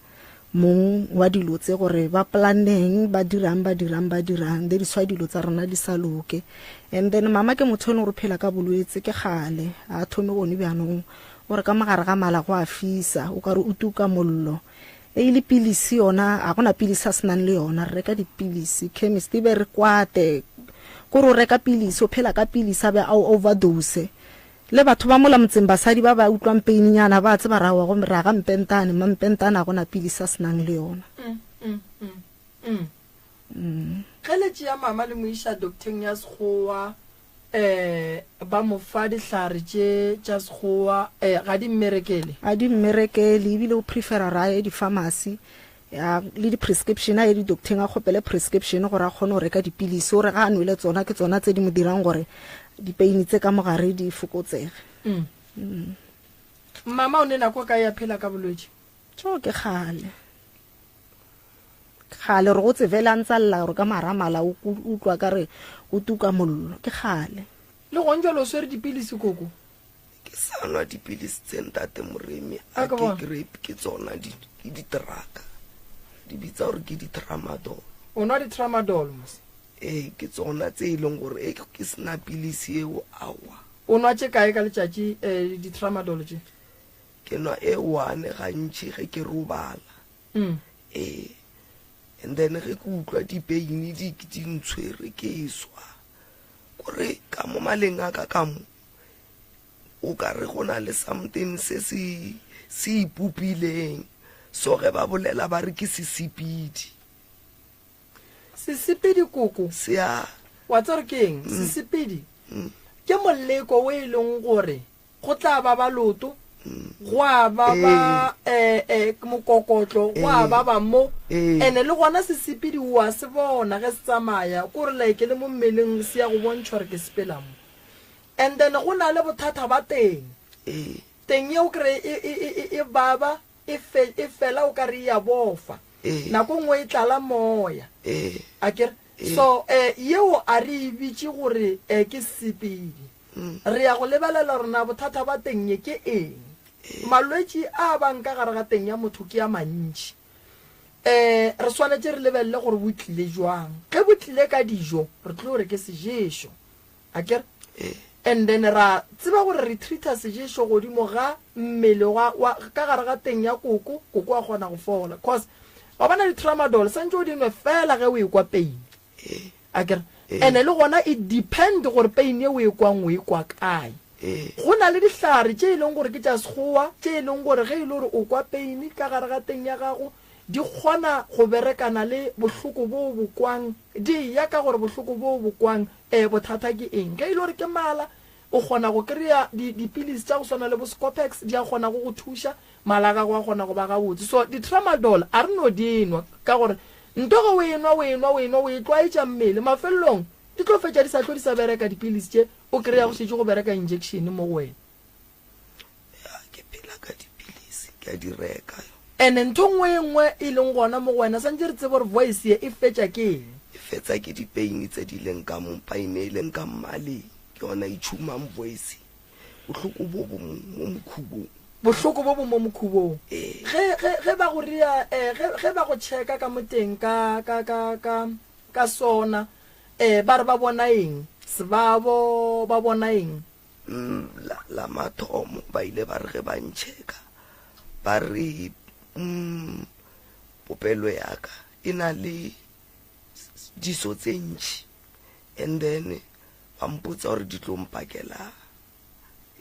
mong wa dilo tse gore ba planeng ba dirang ba dirang ba dirang that is why dilo tsa rena di sa loke. And then mama ke motho e leng gore o phela ka bolwetse ke kgale a thome gone bjanong o re ka mogare ga mala go a fisa o ka re o tuka mollo e le pilisi yona a gona pilisi a senang le yona re reka dipilisi chemist e be re kwate kore o reka pilisi o phela ka pilisi a be a overdose Le batho ba mola motseng basadi ba ba utlwang pain-nyana ba a tseba ra wa gomme ra ga mpentane, mampentane a go na pilisi a se nang le yona. Ge le tšea mama le mo iša docteng ya sekgowa um ba mo fa dihlare tše tša sekgowa um ga di mmerekele? Ga di mmerekele ebile o prefera gore a ye di-pharmacy Ya, le di-prescription, a ye di-docteng a kgopele prescription gore a kgone go reka dipilisi, o re ga a nwele tsona ke tsona tse di mo dirang gore dipeini tse ka mogare di fokotsege. Mm. Mm. Mama o ne nako kae ya phela ka bolwetši? Tšo ke kgale. Kgale re go tsebele a ntsa lla gore ka maramala o utlwa ka re o tuka mollo, ke kgale. Le gong jalo o swere dipilisi koko? Ke sa nwa dipilisi tse ntate Moremi a ke kry ke tsona di ke di-trucka di bitsa gore ke di-tramadol. O nwa di-tramadol mos? Ee, ke tsona tse e leng gore e ke sena pilisi eo aowa. O nwa tše kae ka letšatši eh, di-tramadol tše? Ke nwa e one gantši ge ke robala. Mm. Ee, and then ge ke utlwa dipeini di di ntshwere ke swa kore ka mo maleng a ka ka mo O ka re go na le something se se se ipopileng. So ge ba bolela ba re ke sesepedi. Sesepedi koko. Se a. Wa tseba gore ke eng? Mm. Sesepedi mm. ke moleko o e leng gore go tla ba ba loto mm. gwa ba ba eh, eh, mokokotlo gwa ba ba mo ene le gona sesepedi wa se bona ge se tsamaya ko re like le mo mmeleng se ya go bontšha gore ke sepela mo And then go na le bothata ba teng. Ee. Teng ye o kry e, e, e, e, e baba, e, fe, e fela o ka re e ya bofa. Ee. Nako nngwe e tlala moya. Ee. A ke re? Ee. So, eh, yeo a re e bitše gore eh, ke sepedi. Mm. Re ya go lebelela gore na bothata ba teng ye ke eng. Ee. Malwetši a bang ka gare ga teng ya motho ke a mantši. Eh, re swanetše re lebelele gore bo tlile jwang. Ge bo tlile ka dijo, re tlo re ke seješo. Akere? And then ra tseba gore re treat-a seješo godimo ga mmele wa, wa, ka gare ga teng ya koko, koko a kgona go fola. Cause, wa bona di-tramadol, santše o di nwe fela ge o ekwa pain. Akere? And le gona it depend gore pain ye o e kwang o e kwa kae. Go na le dihlare tše e leng gore ke tša sekgowa, tše e leng gore ge e le gore o kwa pain ka gare ga teng ya gago, di kgona go berekana le bohloko bo o bo kwang, di eya ka gore bohloko bo o bo kwang, ee, bothata ke eng. Ge e le gore ke mala, o kgona go kry-a di, dipilisi tša go swana le bo Scopex, di a kgona go go thuša, mala a gago a kgona go ba gabotse. So, di-tramadol a re no di nwa, ka gore nto ge o e nwa, o e nwa, o e nwa, o e tlwaetša mmele, mafelelong di tlo fetša di sa hlwe di sa bereka dipilisi tše, o kry-a go šetše go bereka injection mo go wena. Ya, ke phela ka dipilisi, ke a di reka. Ene ntho nngwe e nngwe e leng gona mo go wena santše re tsebe gore voice ye e fetša ke eng. E fetsa ke di pain tse di leng ka mo, pain e leng ka mmaleng ke yona e tšhumang voice. Bohloko bo bo mo, mo mokhubong. Bohloko bo bo mo mokhubong. Ee. Ge, ge, ge ba go ria, eh, ge, ge ba go checka ka mo teng ka, ka, ka, ka, ka sona, eh, ba re ba bona eng? Sebabo, ba bona eng? Mm, la, la mathomo ba ile ba re ge ba ncheka, ba re, mm, popelo ya ka e na le diso tse ntši, and then ba mpotsa gore di tlo mpakela,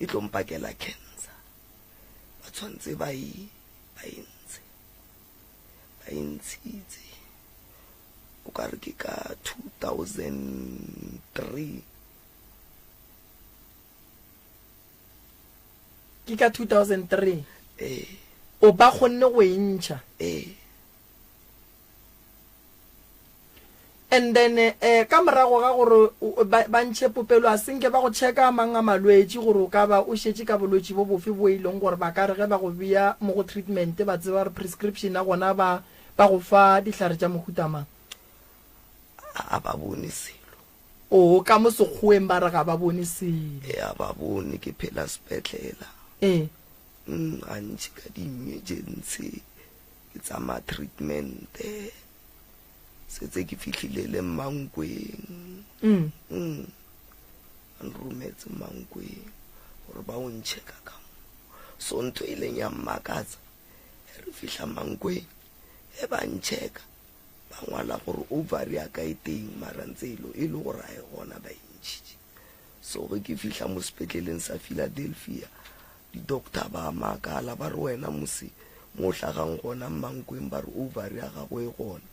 e tlo mpakela cancer. Ba tshwanetse ba e, ba e ntshe. Ba e ntshitse. O ka re ke ka 2003. Ke ka 2003. Ee. O ba kgonne go e ntšha. Ee. And then eh, ka morago ga gore ba, ba ntšhe popelo, a senke ba go checka a mang a malwetši gore o ka ba o šetše ka bolwetši bo bofe bo e leng gore ba ka re ge ba go bea mo go treatment ba tseba gore prescription ya gona ba, ba go fa dihlare tša mohuta mang? A ba bone selo. Oo, ka mo Sekgoweng ba re ga ba bone selo. Ee, a ba bone, ke phela sepetlela. Ee. Gantši ka di-emergency ke tsamaya treatment-e, setse ke fihlile le Mankweng. Ba nrometse Mankweng gore ba o nchecka ka mo. So ntho e ileng ya mmakatsa, ge re fihla Mankweng, ge ba nchecka, Ba ngwala gore ovary ya ka e teng mara ntse e le e le gore a e gona ba e ntšhitše. So ge ke fihla mo sepetleleng sa Philadelphia, di-doctor ba makala ba re wena mose mo o hlagang gona Mmankweng ba re ovary ya gago e gona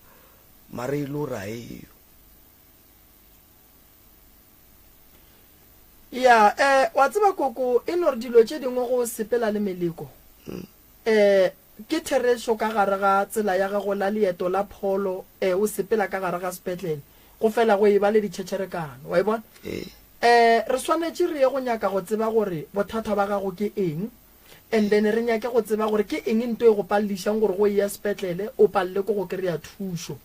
mara e le gore a eyo. Ya, eh, wa tseba koko, e no re dilo tše dingwe go sepela le meleko. Eh, Ke therešo ka gare ga tsela ya gago la leeto la pholo, ee, o sepela ka gare ga sepetlele, go fela go eba le ditšhetšherekano. Wa e bona? Ee, re swanetše re ye go nyaka go tseba gore bothata ba gago ke eng, and then re nyake go tseba gore ke eng nto e go palelišang gore go eya sepetlele o palele ke go kry-a thušo.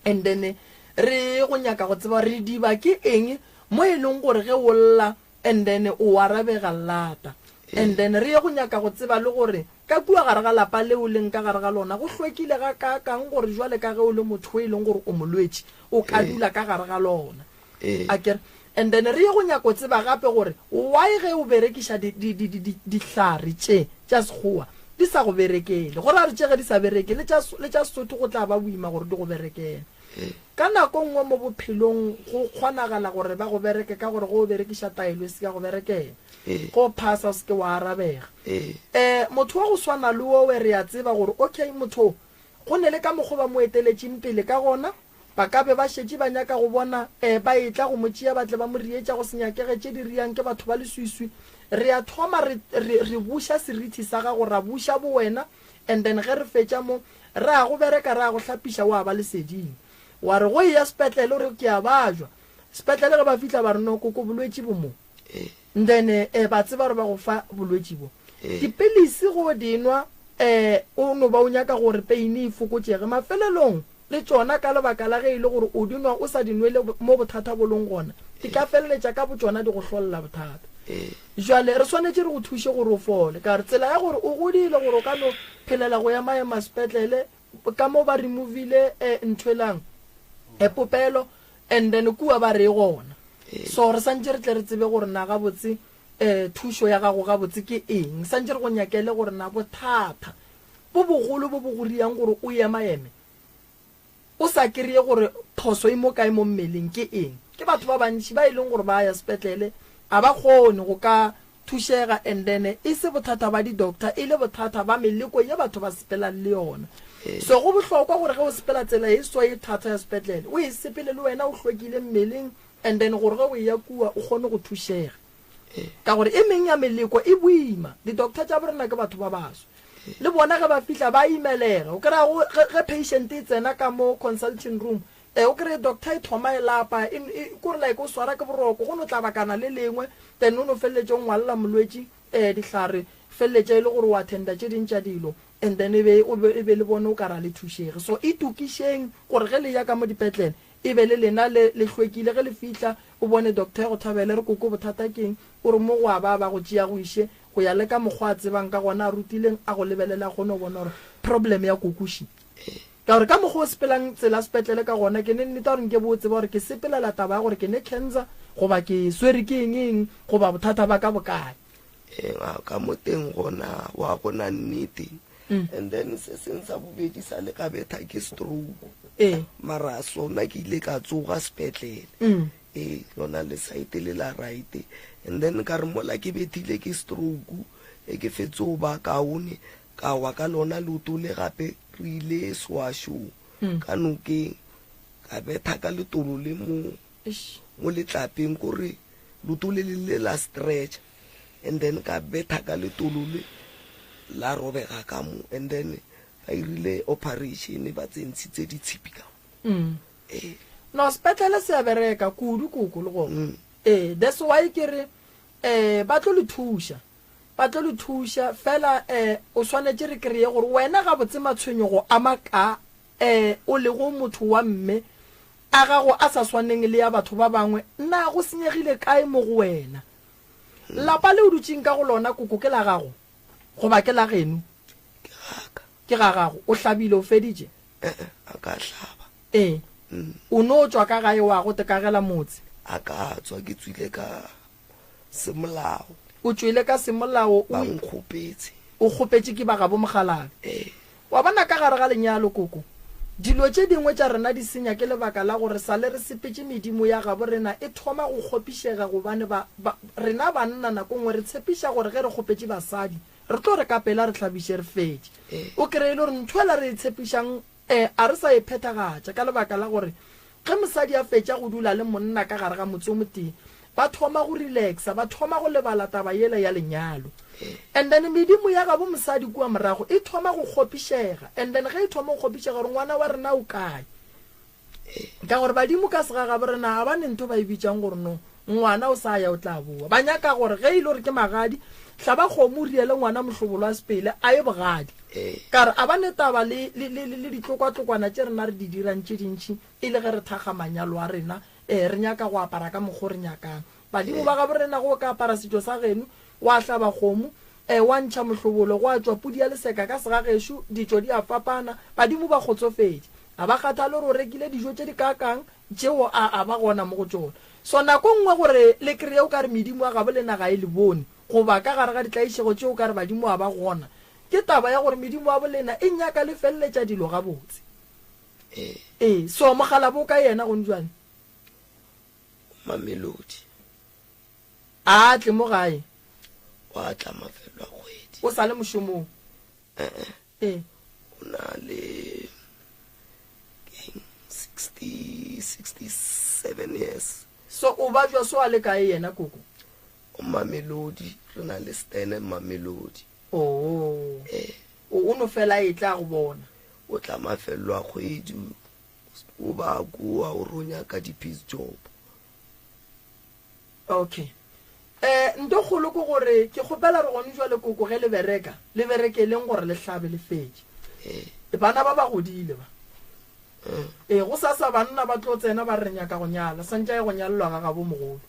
And then re ye go nyaka go tseba gore diba ke eng mo e leng gore ge o lla and then o arabega llata. And then re ye go nyaka go tseba le gore ka kua gare ga lapa leo o leng ka gare ga lona go hlwekile gakaakang gore jwale ka ge o le motho o e leng gore o molwetši o ka dula ka gare ga lona. Akere? And then re ye go nyaka go tseba gape gore why ge o berekiša di, di, di, di, dihlare tše tša Sekgowa di sa go berekele. Go ra gore tše ge di sa bereke le tša, le tša Sesotho go tla ba boima gore di go berekele. Ka nako nngwe mo bophelong go kgonagala gore ba go bereke ka gore ge o berekiša taelo e se ya go berekela. Ge o phasa o se ke wa arabega. Um motho wa go swana le owe re a tseba gore okay motho o go ne le ka mokgo ba mo eteletšeng pele ka gona, ba ka be ba šetše ba nyaka go bona um ba etla go mo tšea ba tle ba mo rietša go se nyakege tše di riang ke batho ba leswiswi. Re a thoma re, re, re buša serithi sa gago, ra buša bowena and then ge re fetša mo Re a go bereka, re a go hlapiša, wa ba leseding. Wa re go eya sepetlele, o re ke a bajwa. Sepetlele ge ba fihla ba re no koko bolwetši bo mo. Then eh, ba tseba gore ba go fa bolwetši bo. Dipilisi go di nwa eh, o no ba o nyaka gore pain e fokotšege. Mafelelong le tšona ka lebaka la ge e le gore o di nwa o sa di nwele mo bothata bo leng gona, di ka feleletša ka botšona di go hlolela bothata. Bjale re swanetše re go thuše gore o fole. Ka re, tsela ya gore o godile gore o ka no phelela go emaema sepetlele, ka mo ba removile eh, ntho elang, eh, popelo, and then kua ba re e gona. So re santše re tle re tsebe gore na gabotse eh, thušo ya gago gabotse ke eng. Santše re go nyakele gore na bothata bo bogolo bo bo go riang gore o emaeme O sa kereye gore phoso e mo kae mo mmeleng ke eng. Ke batho ba bantši ba e leng gore ba ya sepetlele a ba kgone go ka thušega and then e se bothata ba di doctor e le bothata ba meleko ye batho ba sepelang le yona. So go bohlokwa gore ge o sepela tsela e so e thata ya sepetlele o e sepele le wena o hlwekile mmeleng and then gore ge o eya kua o kgone go thušega. Ka gore e meng ya meleko e boima. Di doctor tša borena ke batho ba baso. Le bona ge ba fihla ba imelega. O kry-a go, ge, ge patient e tsena ka mo consulting room, eh, o kry-e doctor e thoma e lapa, e, e, kore like o swara ke boroko, go no tlabakana le lengwe, then o no feleletša o ngwalela molwetši, eh, dihlare, feleletša e le gore o attenda tše ding tša dilo. And then e be, e be le bone o ka re a le thušege. So itokišeng gore ge le ya ka mo dipetlele e be le lena le, le hlwekile. Ge le fihla o bone doctor ya go thabele, re koko bothata keng? O re mo go a ba ba go tšea go iše go ya le ka mokgwa a tsebang ka gona, a rutileng, a go lebelele a kgone go bona gore problem ya koko še. Ka gore ka mokgwa o sepelang tsela sepetlele ka gona, ke ne nneta gore nke bo o tseba gore ke sepelela taba ya gore ke ne cancer goba ke swere ke eng eng goba bothata ba ka bo kae. Ee, ka mo teng gona wa gona nnete. And then se seng sa bobedi sa le ka betha ke stroke. Ee. Mara sona ke ile ka tsoga sepetlele. Ee, lona le side le la right. And then ka re mola ke bethile ke stroke, e ke fetse go ba kaone, ka wa ka lona leoto le gape re ile sewashong ka nokeng, ka betha ka letolo le mo mo letlapeng kore leoto le le le la stretch and then ka betha ka letolo le la robega ka mo and then ba irile operation ba tsentshitse ditshipi ka mo. Ee. No sepetlele se a bereka kudu koko le gona. Ee, that's why ke re eh ba tlo le thuša. Ba tlo le thuša fela eh o swanetše re kreye gore wena gabotse matshwenyego a maka eh o lego motho wa mme a gago a sa swaneng le ya batho ba bangwe, na go senyegile kae mo go wena? Lapa le o dutšeng ka go lona koko ke la gago goba ke la geno? Ke ga ka. Ke ga gago. O hlabile o feditše? E-e, a ka hlaba. Ee. O no tšwa ka gae wa go tekagela motse? A ka tswa, ke tswile ka semolao. O tšwele ka semolao, o. Ba nkgopetše. O kgopetše ke ba gabo mokgalabje. Ee. Wa bona ka gare ga lenyalo, koko, dilo tše dingwe tša rena di senya ke lebaka la gore sa le re sepetše medimo ya gabo rena e thoma go kgopišega gobane ba, ba, rena banna nako nngwe re tshepiša gore ge re kgopetše basadi re tlo re ka pela re hlabiše re fetše. O kreye e le gore ntho ela re e tshepišang E, a re sa e phethagatša ka lebaka la gore ge mosadi a fetša go dula le monna ka gare ga motse o motee, ba thoma go relaxa, ba thoma go lebala taba yela ya lenyalo. And then medimo ya gabo mosadi kua morago e thoma go kgopišega, and then ge e thoma go kgopišega gore ngwana wa rena o kae, Ka gore badimo ka segagabo rena ga ba ne ntho ba e bitšang gore no ngwana o sa ya o tla boa. Ba nyaka gore ge e le gore ke magadi, hlaba kgomo o riele ngwana mohlobolo wa sepele a ye bogadi. Ka re a ba ne taba le, le, le, le ditlokwatlokwana tše rena re di dirang tše dintši e le ge re thakga manyalo a rena, ee, re nyaka go apara ka mokgo re nyakang. Badimo ba gabo rena ge o ka apara setšo sa geno, wa hlaba kgomo, ee, wa ntšha mohlobolo, gwa tšwa pudi ya leseka ka segagešo, ditšo di a fapana, badimo ba kgotsofetše. Ga ba kgathale gore o rekile dijo tše di kaakang, tšeo a, a ba gona mo go tšona. So nako nngwe gore le kreye o ka re medimo ya gabo lena ga e le bone, goba ka gare ga ditlaišego tšeo o ka re badimo ga ba gona, ke taba ya gore medimo ya bo lena e nyaka le feleletša dilo gabotse. Ee, so mokgalabo o kae yena gone bjale? Mamelodi. A tle mo gae. Wa tla mafelo a kgwedi. O sa le mošomong? Eh-eh. Ee. O na le keng 60, 67 years. So o bajwa so a le kae yena koko? O Mamelodi, re na le Stene Mamelodi. Oo. Ee. O, o no fela a etla a go bona. O tla mafelo a kgwedi, o ba kua o ro nyaka di-piece job. Okay. Eh, nto kgolo ke gore ke kgopela re gone jwale koko ge le bereka, le berekeleng gore le hlabe le fetše. Eh. Bana ba ba godile ba. Eh. Eh, go sasa banna ba tlo tsena ba re re nyaka go nyala, santše a ye go nyalelwa ga gabo mogolo.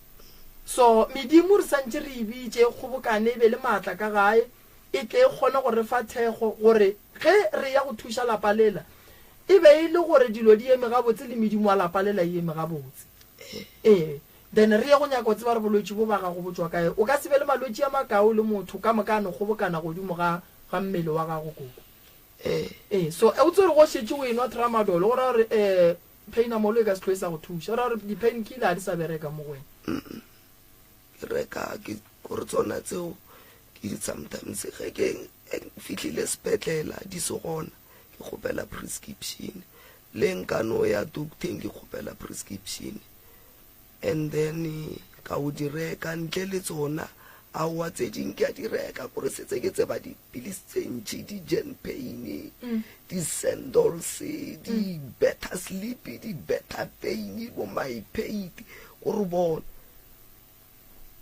So medimo re santše re e bitše e kgobokane e be le maatla ka gae, e tle e kgone go re fa thekgo gore ge re ya go thuša lapa lela e be e le gore dilo di eme gabotse le medimo wa lapa lela e eme gabotse. Ee. Then re ye go nyaka go tseba gore bolwetši bo ba gago bo tšwa kae. O ka se be le malwetši a makae o le motho, ka moka a no kgobokana godimo ga, ga mmele wa gago, koko. Ee. So, o tsebe gore go šetše o enwa tramadol, go ra gore um painamol e ka se hlwe e sa go thuša. Go ra gore di-pain killer ga di sa bereka mo go wena. Ke reka, ke, gore tsona tseo ke di sometimes ge ke fihlile sepetlela di se gona, ke kgopela prescription. Le nka no ya docteng ke kgopela prescription. And then ka o di reka ntle le tsona aowa tse ding ke a di reka kore setse ke tseba dipilisi tse ntši di-gen pain mm. di-sandals di-better sleep di-better pain bo my paid gore bona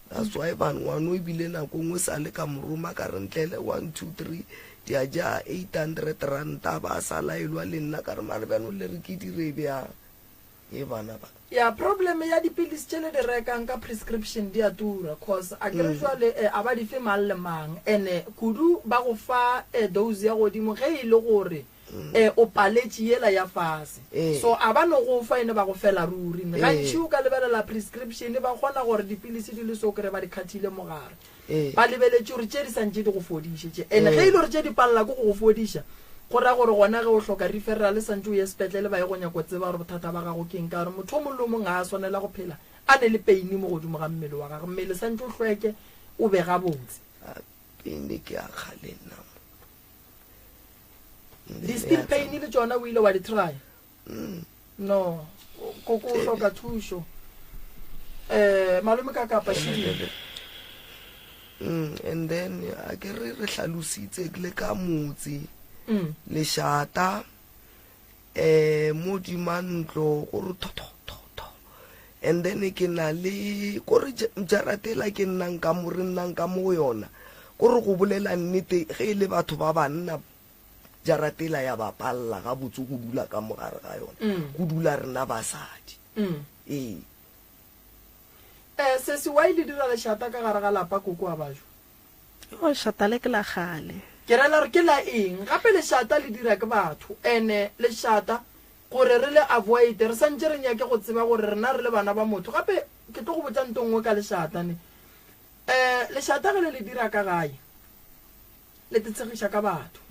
that's why ban ngwano ebile nako nngwe sa le ka moroma ka re ntlele 1 2 3. Di a ja 800 ranta ba sa laelwa le nna ka re mare bjano le re ke dire bjang e bana ba. Ya problem ya dipilisi tše le di rekang ka prescription di a tura cause a kere jwale a ba di fe mang le mang ene kudu ba go fa dose ya godimo ge e le gore o paletše yela ya fase so a ba no go fa ene ba go fela ruri gantši o ka lebelela prescription ba kgona gore dipilisi di le so kry ba di khathile mogare Ba lebeletše gore tše di sa ntše di go fodiše tše. And ge e le gore tše di palela ke go go fodiša, go ra gore gona ge o hloka referral sa ntše o ye sepetlele ba ye go nyaka go tseba gore bothata ba gago ke eng. Ka gore motho o mongwe le o mongwe ga a swanela go phela a ne le pain mo godimo ga mmele wa gagwe. Mmele sa ntše o hlweke o be gabotse. A pain ke ya kgale nna mo. Di-steel pain le tšona o ile wa di try? No, koko o hloka thušo. Eh, malome ka kapa šidi. Mm, and then a ke re re hlalositse le ka motse mm. lešata eh mo dimantlo gore tho tho tho tho and then ke na le kore jaratela ke nnang ka mo re nnang ka mo yona kore go bolela nnete ge e le batho ba banna Jaratela ya ba palela gabotse go dula ka mo gare ga yona, go dula rena basadi. Ee. Eh, sesi, why le dira lešata ka gare ga lapa koko wa bajo? Oh, lešata le ke la kgale. Ke rela gore ke la eng? Gape lešata le dira ke batho. Ene lešata gore re le avoid, re santše re nyake go tseba gore rena re le bana ba motho. Gape ke tlo go botša nto nngwe ka lešata ne. Eh, lešata ge le le dira ka gae, Le te tshegiša ka batho,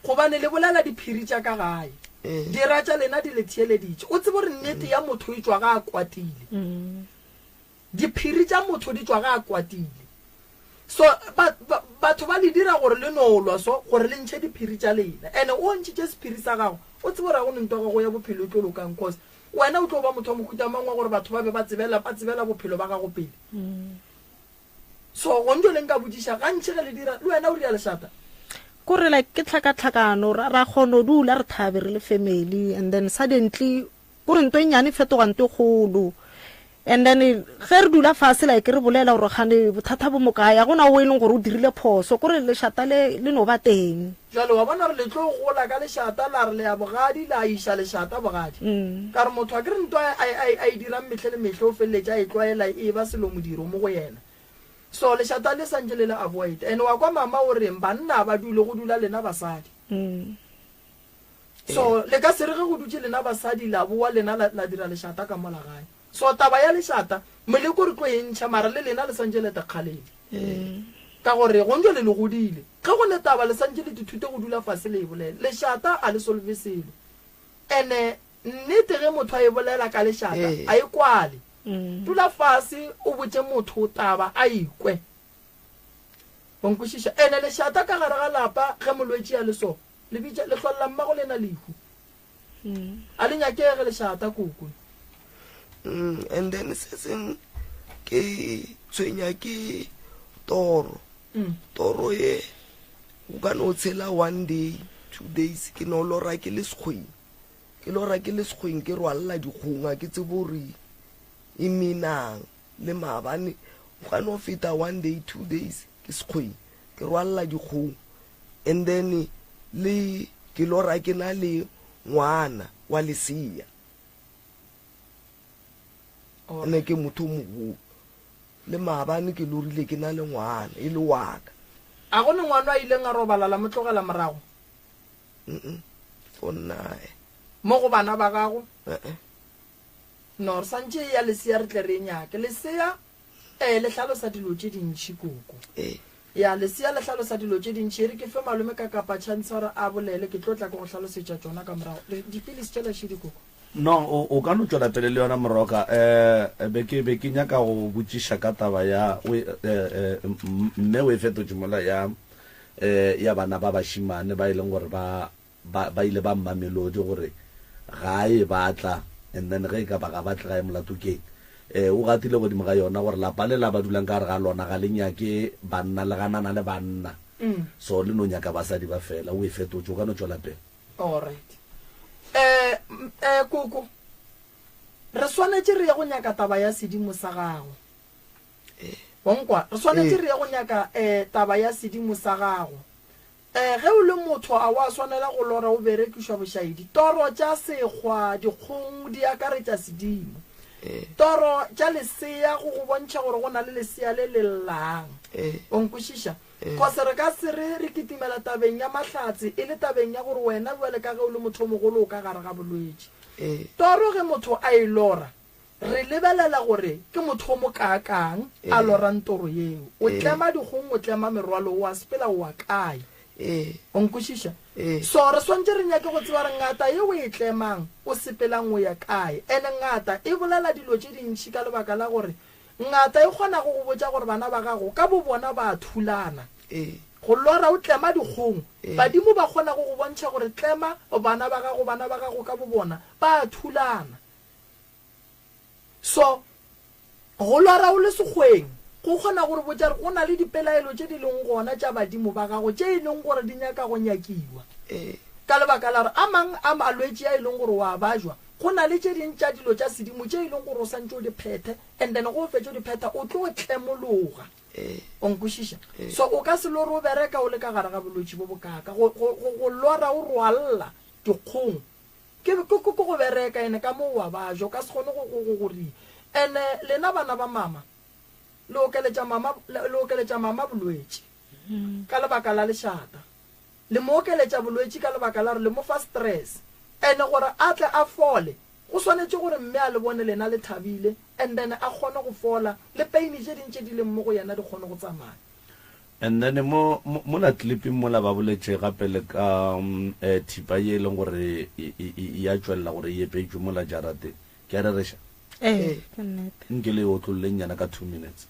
gobane le bolela diphiri tša ka gae. Dira tša lena di le theeleditše. O tsebe gore nnete ya motho e tšwa ga a kwatile. Diphiri tša motho di tšwa ga a kwatile. So ba, ba, batho ba le dira gore le no lwa so, gore le ntšhe diphiri tša lena. Ene o ntšhitše sephiri sa gago, o tsebe gore ga go ne ntwa gago ya bophelo e tlo lokang, cause wena o tlo ba motho wa mohuta mang wa gore batho ba be ba tsebela, ba tsebela bophelo ba gago pele. So gong jwale nka botšiša, gantši ge le dira, le wena o ria lešata? Kore like ke tlhakatlhakano, ra, ra kgona go dula re thabe re le family and then suddenly kore nto e nnyane e fetoga nto e kgolo. And then ge re dula fase like re bolela gore kgane bothata bo mo kae, ga gona o e leng gore o dirile phoso, kore lešata le le no ba teng. Jwale wa bona gore le tlo gola ka lešata, la re le ya bogadi, la iša lešata bogadi. Ka re motho akere nto a, a, a, a e dirang mehle le mehle o feleletše a e tlwaela e eba selo modiro mo go yena. So lešata le santše le le avoid. And wa kwa mama o reng banna ba dule go dula lena basadi. So le ka se re ge go dutše lena basadi la bowa lena la, la dira lešata ka mola gae. So taba ya lešata moleko re tlo e ntšha mara le lena le santše le tekgaleng. Ka gore gong jwale le godile. Ge go ne taba le santše le tithute go dula fase le e bolele. Lešata a le solve selo. Ene nnete ge motho a e bolela ka lešata a e kwale. Dula fase o botše motho taba a e kwe. Wa nkwešiša? Ene lešata ka gare ga lapa ge molwetši a le so, le bitša le hlolla mmago lena lehu. A le nyakege lešata koko. Mm, and then se seng ke tshwenya ke toro. Mm. Toro ye o ka no tshela one day, two days ke no lora ke le sekgweng. Ke lora ke le sekgweng ke rwalla dikgong a ke tsebe gore e menang le maabane o ka no feta one day, two days ke sekgweng ke rwalla dikgong. And then le ke lora ke na le ngwana wa lesea. Ene ke motho o mogolo. Le maabane ke lorile ke na le ngwana e le wa ka. A go ne ngwana a ileng a robala la mo tlogela morago? Mm-mm. For nna eh. Mo go bana ba gago? Eh-eh. No, re santše e ya lesea re tle re e nyake. Lesea Ee, le hlalosa dilo tše dintši, Koko. Ee. Ya, lesea le hlalosa dilo tše dintši. E re ke fe malome ka kapa chance gore a bolele, ke tlo tla ke go hlalosetša tšona ka morago. Le, dipilisi tšela šidi, Koko. No, o, o ka no tšwela pele le yona, Moroka. Eh, be ke, be ke nyaka go botšiša ka taba ya, o, eh, eh, mme o e fetotše mola ya, eh, ya bana ba bašemane ba e leng gore ba, Ba, ba ile ba Mamelodi gore ga a e batla and then ge e ka ba ga ba tle gae molato keng? Eh, o gatile godimo ga yona gore lapa le la ba dulang ka gare ga lona ga le nyake banna, le ganana le banna. So le no nyaka basadi ba fela. O e fetotše, o ka no tšwela pele. Alright. Eh, eh, koko, re swanetše re ye go nyaka taba ya sedimo sa gago. Wa nkwa? Re swanetše re ye go nyaka eh taba ya sedimo sa gago. Ee, ge o le motho a wa swanela go lora o berekišwa bošaedi. Toro tša sekgwa, dikgong, di akaretša sedimo. Toro tša lesea go go bontšha gore go na le lesea le le llang. O nkwešiša? Cause re ka se re re kitimela tabeng ya mahlatse e le tabeng ya gore wena bjale ka ge o le motho o mogolo o ka gare ga bolwetši. Toro ge motho a e lora, Re lebelela gore ke motho o mokaakang a lorang toro yeo. O tlema dikgong, o tlema merwalo, o a sepela o a kae? O nkwešiša? So re swantše re nyake go tseba gore ngata ye o e tlemang, o sepelang o ya kae. And ngata e bolela dilo tše dintši ka lebaka la gore ngata e kgona go go botša gore bana ba gago ka bobona ba a thulana. Go lora o tlema dikgong, badimo ba kgona go go bontšha gore tlema bana ba gago, bana ba gago ka bobona ba a thulana. So, go lora o le sekgweng go kgona go re botša gore go na le dipelaelo tše di leng gona tša badimo ba gago tše e leng gore di nyaka go nyakiwa. Ka lebaka la gore a mang a malwetši a e leng gore o a bajwa, go na le tše ding tša dilo tša sedimo tše e leng gore o santše o di phethe and then ge o fetša o di phetha o tlo tlemologa. O nkwešiša? So o ka se lore o bereka o le ka gare ga bolwetši bo bokaaka. Go, go, go, go lora o rwalla dikgong Ke, ke, ke go bereka, ene ka mo o a baja, o ka se kgone go, go, go, go re. Ene lena bana ba mama, le okeletša mama, le, le okeletša mama bolwetši, ka lebaka la lešata. Le mo okeletša bolwetši ka lebaka la gore le mo fa stress. Ene gore a tle a fole, go swanetše gore mme a le bone lena le thabile, and then a kgone go fola, le pain tše ding tše di leng mo go yena di kgone go tsamaya. And then mo, mo, mola clipping mola ba boletše gape le ka um, eh, thipa ye e leng gore e, e, e, e a tšwelela gore e epetšwe mola jarateng. Ke a rereša? Ee, ke nnete. Nke le e otlolleng nyana ka two minutes.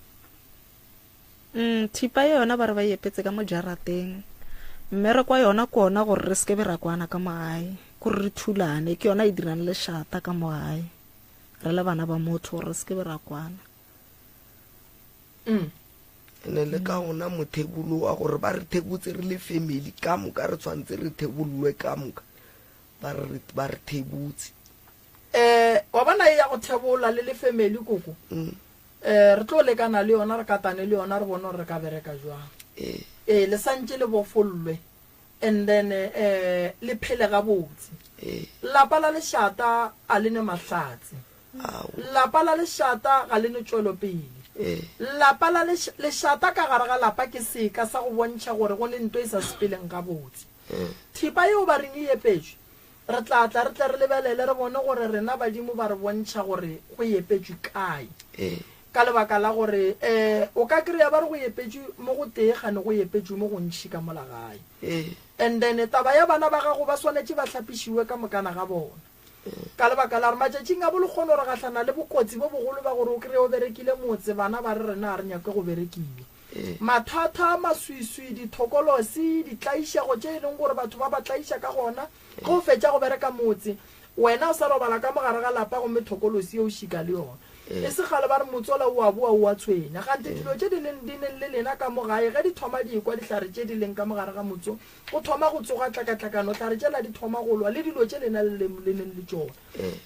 Mm, thipa ye yona ba re ba e epetse ka mo jarateng. Mmereko wa yona ke ona gore re se ke be ra kwana ka mo gae, kore re thulane. Ke yona e dirang lešata ka mo gae. Re le bana ba motho gore re se ke be ra kwana. Mm. Ene le ka ona mothebolo wa gore ba re thebotse re le family ka moka re tshwanetse re thebollwe ka moka ba re ba re thebotse. Eh wa bona e ya go thebola le le family koko. Mm. Eh re tlo lekana le yona re katane le yona re bone gore re ka bereka jwang. Eh. Eh le santše le bofollwe and then eh le phele gabotse. Eh. Lapa la lešata a le ne mahlatse. Lapa la lešata ga le ne tšwelopele. Lapa la lešata ka gare ga lapa ke seka sa go bontšha gore go ne nto e sa sepeleng gabotse. Thipa yeo ba reng e epetšwe, re tla tla re tle re lebelele re bone gore rena badimo ba re bontšha gore go epetšwe kae. Ka lebaka la gore o ka kry-a ba re go epetšwe mo go tee kgane go epetšwe mo gontši ka mola gae. And then taba ya bana ba gago ba swanetše ba hlapišiwe ka mokana ga bona. Ka lebaka la gore matšatšing a bolekgono re gahlana le bokotsi bo bogolo ba gore o kreye o berekile motse, bana ba re rena ga re nyake go berekiwa. Mathata, maswiswi, dithokolosi, ditlaišego tše e leng gore batho ba ba tlaiša ka gona, ge o fetša go bereka motse, wena o sa robala ka mo gare ga lapa gomme thokolosi ye o šika le yona. E se kgale ba re motse ola o a boa o a tshwenya. Kganthe dilo tše di leng di neng le lena ka mo gae ge di thoma di ekwa dihlare tše di leng ka mo gare ga motse Go thoma go tsoga tlakatlakano, tlhare tšela di thoma go lwa le dilo tše lena le le neng le tšona.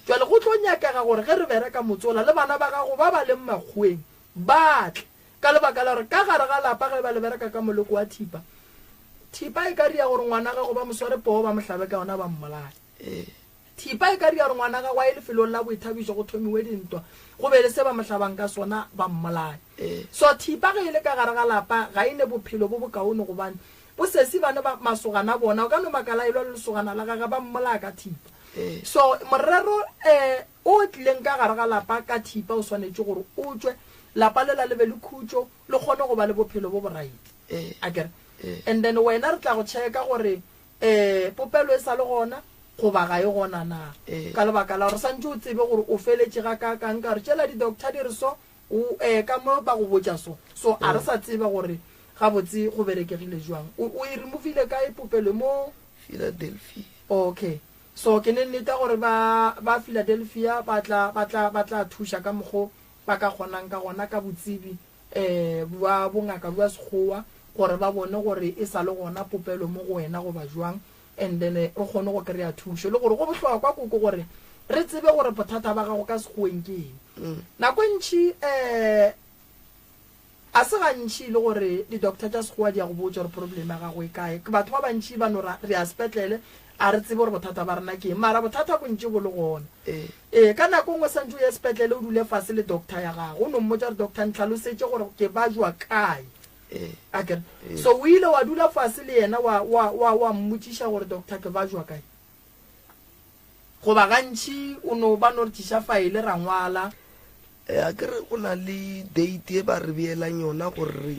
Bjale go tlo nyakega gore ge re bereka motsola le bana ba gago ba ba leng makgoweng ba tle, ka lebaka la gore ka gare ga lapa ge ba le bereka ka moleko wa thipa, thipa e ka ria gore ngwana gago ba mo sware poo ba mo hlabe ka yona ba mmolaye. Thipa e ka dira gore ngwana gagwe a ye lefelong la boithabišo go thomiwe dintwa, go be le se ba mo hlabang ka sona, ba mmolaye. So thipa ge e le ka gare ga lapa ga e ne bophelo bo bokaone gobane bosesi bane ba masogana a bona, o ka no makala a elwa le lesogana la gagwe ba mmolaya ka thipa. So morero o tlileng ka gare ga lapa ka thipa o swanetše gore o tšwe, lapa lela le be le khutšo, le kgone go ba le bophelo bo boraite. Akere? And then wena re tla go checka gore Ee, popelo e sa le gona goba ga e gona na? Ka lebaka la gore santše o tsebe gore o feletše gakaakang, ka gore tšela di-doctor di re so, o, ee, ka mo ba go botša so. So a re sa tseba gore gabotse go berekegile jwang. O, o e removile kae popelo? Mo? Philadelphia. Okay. So ke ne nneta gore ba, ba Philadelphia ba tla, ba tla, ba tla thuša ka mokgo ba ka kgonang ka gona ka botsebi bja bongaka bja Sekgowa gore ba bone gore e sa le gona popelo mo go wena goba jwang and then re kgone go kry-a thušo. Le gore go bohlokwa koko gore re tsebe gore bothata ba gago ka Sekgoweng ke eng. Nako e ntši um. A se gantši e le gore di-doctor tša Sekgowa di a go botša gore problem ya gago e kae. Batho ba bantši ba no ra re ya sepetlele a re tsebe gore bothata ba rena ke eng, mara bothata bo ntše bo le gona. Ee, ka nako e nngwe santše o ye sepetlele o dule fase le doctor ya gago o no mmotša gore doctor ntlhalosetše gore ke bajwa kae. Akere? So o ile wa dula fase le yena wa, wa, wa, wa mmotšiša gore doctor ke bajwa kae? Goba gantši o no ba no re tliša faele ra ngwala. Eh, a ke re go na le date e ba re beelang yona gore re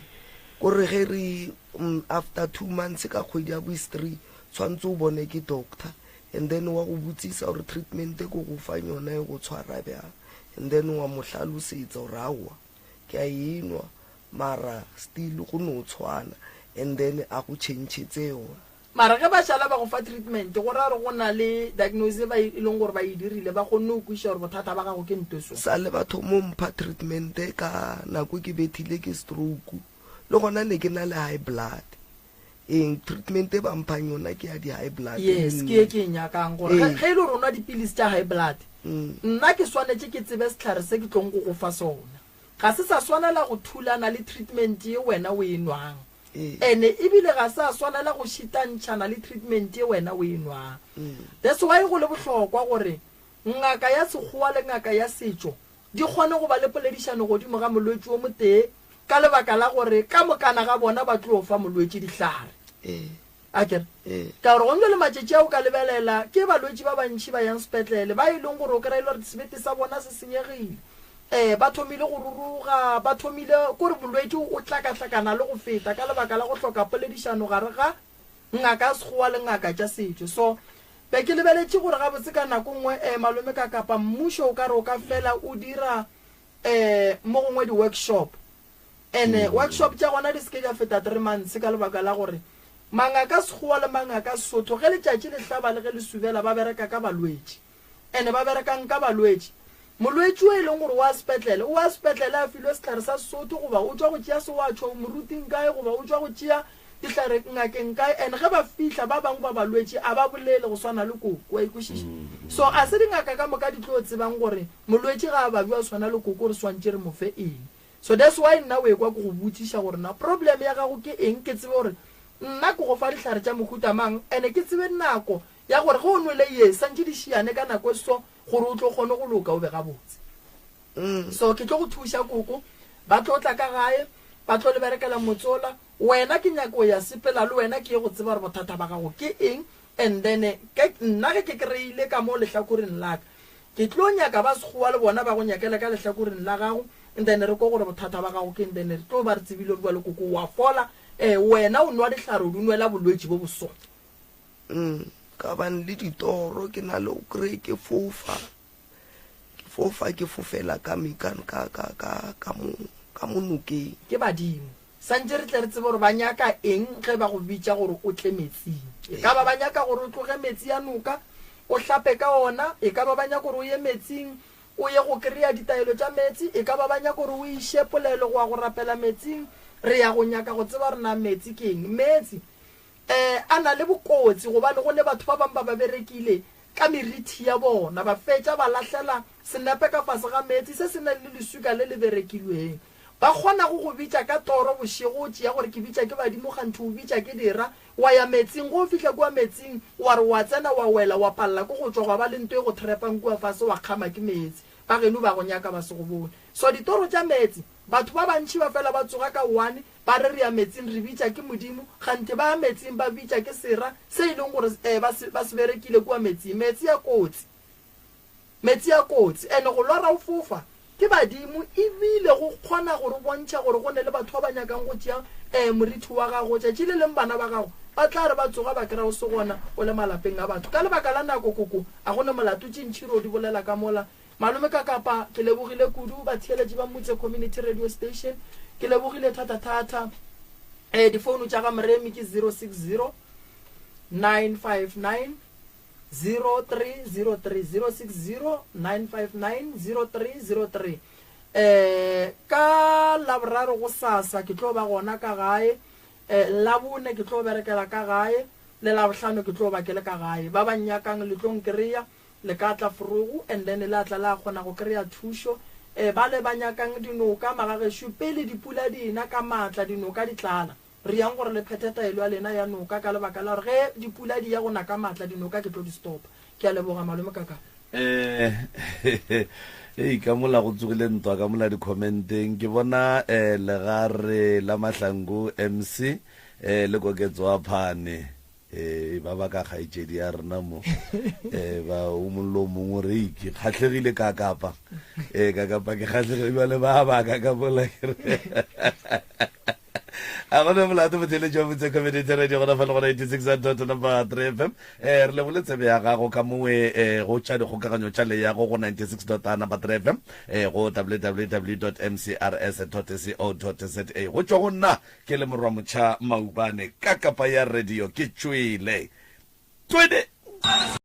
kore ge re mm, after two months ka kgwedi ya bois three tshwanetse o bone ke doctor and then wa go botsisa gore treatment e ko go fang yona e go tshwara bjang and then wa mo hlalosetsa gore aowa ke a enwa mara still go no tshwana and then a go changetse yona. Mara ge ba šala ba go fa treatment go ra gore go na le diagnose e ba e leng gore ba e dirile ba kgonne go kwešiša gore bothata ba gago ke nto so. Sa le ba thomo mpha treatment ka nako ke bethile ke stroke le gona ne ke na le high blood eng treatment e ba mphang yona ke ya di high blood. Yes ke e ke e nyakang gore ge e le gore o nwa dipilisi tša high blood nna ke swanetše ke tsebe sehlare se ke tlong go go fa sona ga se sa swanela go thulana le treatment ye wena o e nwang. Ene ebile ga se a swanela go šitantšhana le treatment ye wena o e nwang. That's why go le bohlokwa gore ngaka ya sekgowa le ngaka ya setšo di kgone go ba le poledišano godimo ga molwetši o motee ka lebaka la gore ka mokana ga bona ba tlo fa molwetši dihlare. Akere? Ka gore gona bjale matšatši a o ka lebelela ke balwetši ba bantši ba yang sepetlele ba e leng gore o kry-a e le gore sebete sa bona se senyegile, um ba thomile go ruruga, ba thomile kore bolwetši o hlakahlakana le go feta ka lebaka la go hloka poledišano gare ga ngaka ya sekgowa le ngaka tša setšo. So be ke lebeletše gore gabotse ka nako nngwe um malome ka kapa mmušo o ka re o ka fela o dira um mo gongwe di-workshop Ene workshop tša gona di se ke tša feta three months ka lebaka la gore mangaka sekgowa le mangaka sesotho ge letšatši le hlaba le ge le subela ba bereka ka balwetši. Ene ba berekang ka balwetši. Molwetši o e leng gore o a sepetlele, o a sepetlele a filwe sehlare sa sesotho goba o tšwa go tšea sewatšho moruting kae goba o tšwa go tšea dihlare ngakeng kae and ge ba fihla ba bangwe ba balwetši a ba bolele go swana le koko wa ikwešiša. So a se dingaka ka moka di tlo tsebang gore molwetši ga a babja o swana le koko re swantše re mo fe eng. So that's why nna o ekwa ke go botšiša gore na problem ya gago ke eng ke tsebe gore nna ke go fa dihlare tša mohuta mang and ke tsebe nako ya gore ge o nwele ye santše di šiane ka nako e so gore o tlo kgone go loka o be gabotse. So ke tlo go thuša koko ba tlo tla ka gae ba tlo le berekela motsola wena ke nyako ya sepela le wena ke ye go tseba gore bothata ba gago ke eng and then ke nna ge ke kry-ile ka mo lehlakoreng la ka Ke tlo nyaka ba sekgowa le bona ba go nyakele ka lehlakoreng la gago and then re kwe gore bothata ba gago ke eng then re tlo ba re tsebile gore bjale koko wa fola eh wena o nwa dihlare o di nwela bolwetši bo bo so. Umm ka bane le ditoro ke na le o kry ke fofa ke fofa ke fofela ka me ka ka ka ka ka mo ka mo nokeng. Ke badimo. Santše re tle re tsebe gore ba nyaka eng ge ba go bitša gore o tle metsing. E ka ba ba nyaka gore o tloge metsi a noka, o hlape ka ona, e ka ba ba nyaka gore o ye metsing, o ye go kry-a ditaelo tša meetse, e ka ba ba nyaka gore o iše polelo go ya go rapela metsing. Re ya go nyaka go tseba gore na meetse ke eng. Meetse um a na le bokotsi gobane go ne batho ba bangwe ba ba berekile ka merithi ya bona, ba fetša ba lahlela senepe ka fase ga meetse se se nang le leswika le le berekilweng. Ba kgona go go bitša ka toro bošego, o tšea gore ke bitša ke badimo kganthe o bitša ke dira, wa ya meetseng, ge o fihla kua meetseng wa re wa tsena wa wela wa palela ke go tšwa gwa ba le nto e go threpang kua fase wa kgama ke meetse, ba geno ba go nyaka ba se go bone. So ditoro tša meetse, batho ba bantši ba fela ba tsoga ka one ba re re ya meetseng re bitša ke Modimo, kganthe ba ya meetseng ba bitša ke sera se e leng gore ba se ba se berekile kua meetseng. Meetse a kotsi. Metsi a kotsi and go lora o fofa ke badimo ebile go kgona go re bontšha gore go ne le batho ba ba nyakang go tšea um morithi wa gago. Tšatši le leng bana ba gago ba tla re ba tsoga ba kry-a o se gona o le malapeng a batho ka lebaka la nako. Koko a go ne molato tše ntši re o di bolela ka mola. Malome Kakapa ke lebogile kudu batheeletši ba Mutse Community Radio Station ke lebogile thata-thata. Um difounu tša ga Moremi ke 060 959 0303 060 959 0303 eh ka laboraro go sasa ke tlo ba gona ka gae eh labone ke tlo berekela ka gae le labohlano ke tlo ba ke le ka gae ba ba nnyakang le tlo nkreya le ka tla forogo and then le a tla la kgona go kreya thušo. Um bale ba nyakang dinoka, magagešo, pele dipula di ena ka maatla, dinoka di tlala. Re yang gore le phethe taelo ya lena ya noka ka lebaka la gore ge dipula di ya go na ka maatla, dinoka ke tlo di stopa. Ke a leboga, Malome Kakapa. Eh, hei, ka mola go tsogile ntwa ka mola di-commenteng. Ke bona eh, legare la Mahlangu MC eh, le Koketso wa Phane eh, ba ba ka kgaetšedi ya rena mo eh, ba o mongwe le o mongwe re ke kgahlegile ka kapa eh, ka kapa ke kgahlegile bjale ba ba ka ka mola ke re a gona molato motheletši wa botse community radio gona fa le gona 86 dot number 3 fm eh re lebole tsebe ya gago ka mowe eh go tša dikgokaganyo tša leyago go 96 dot number 3 fm eh go www dot mcrs dot co dot za go tšwa go nna ke le morwa motšha maubane ka kapa ya radio ke tšwele twede.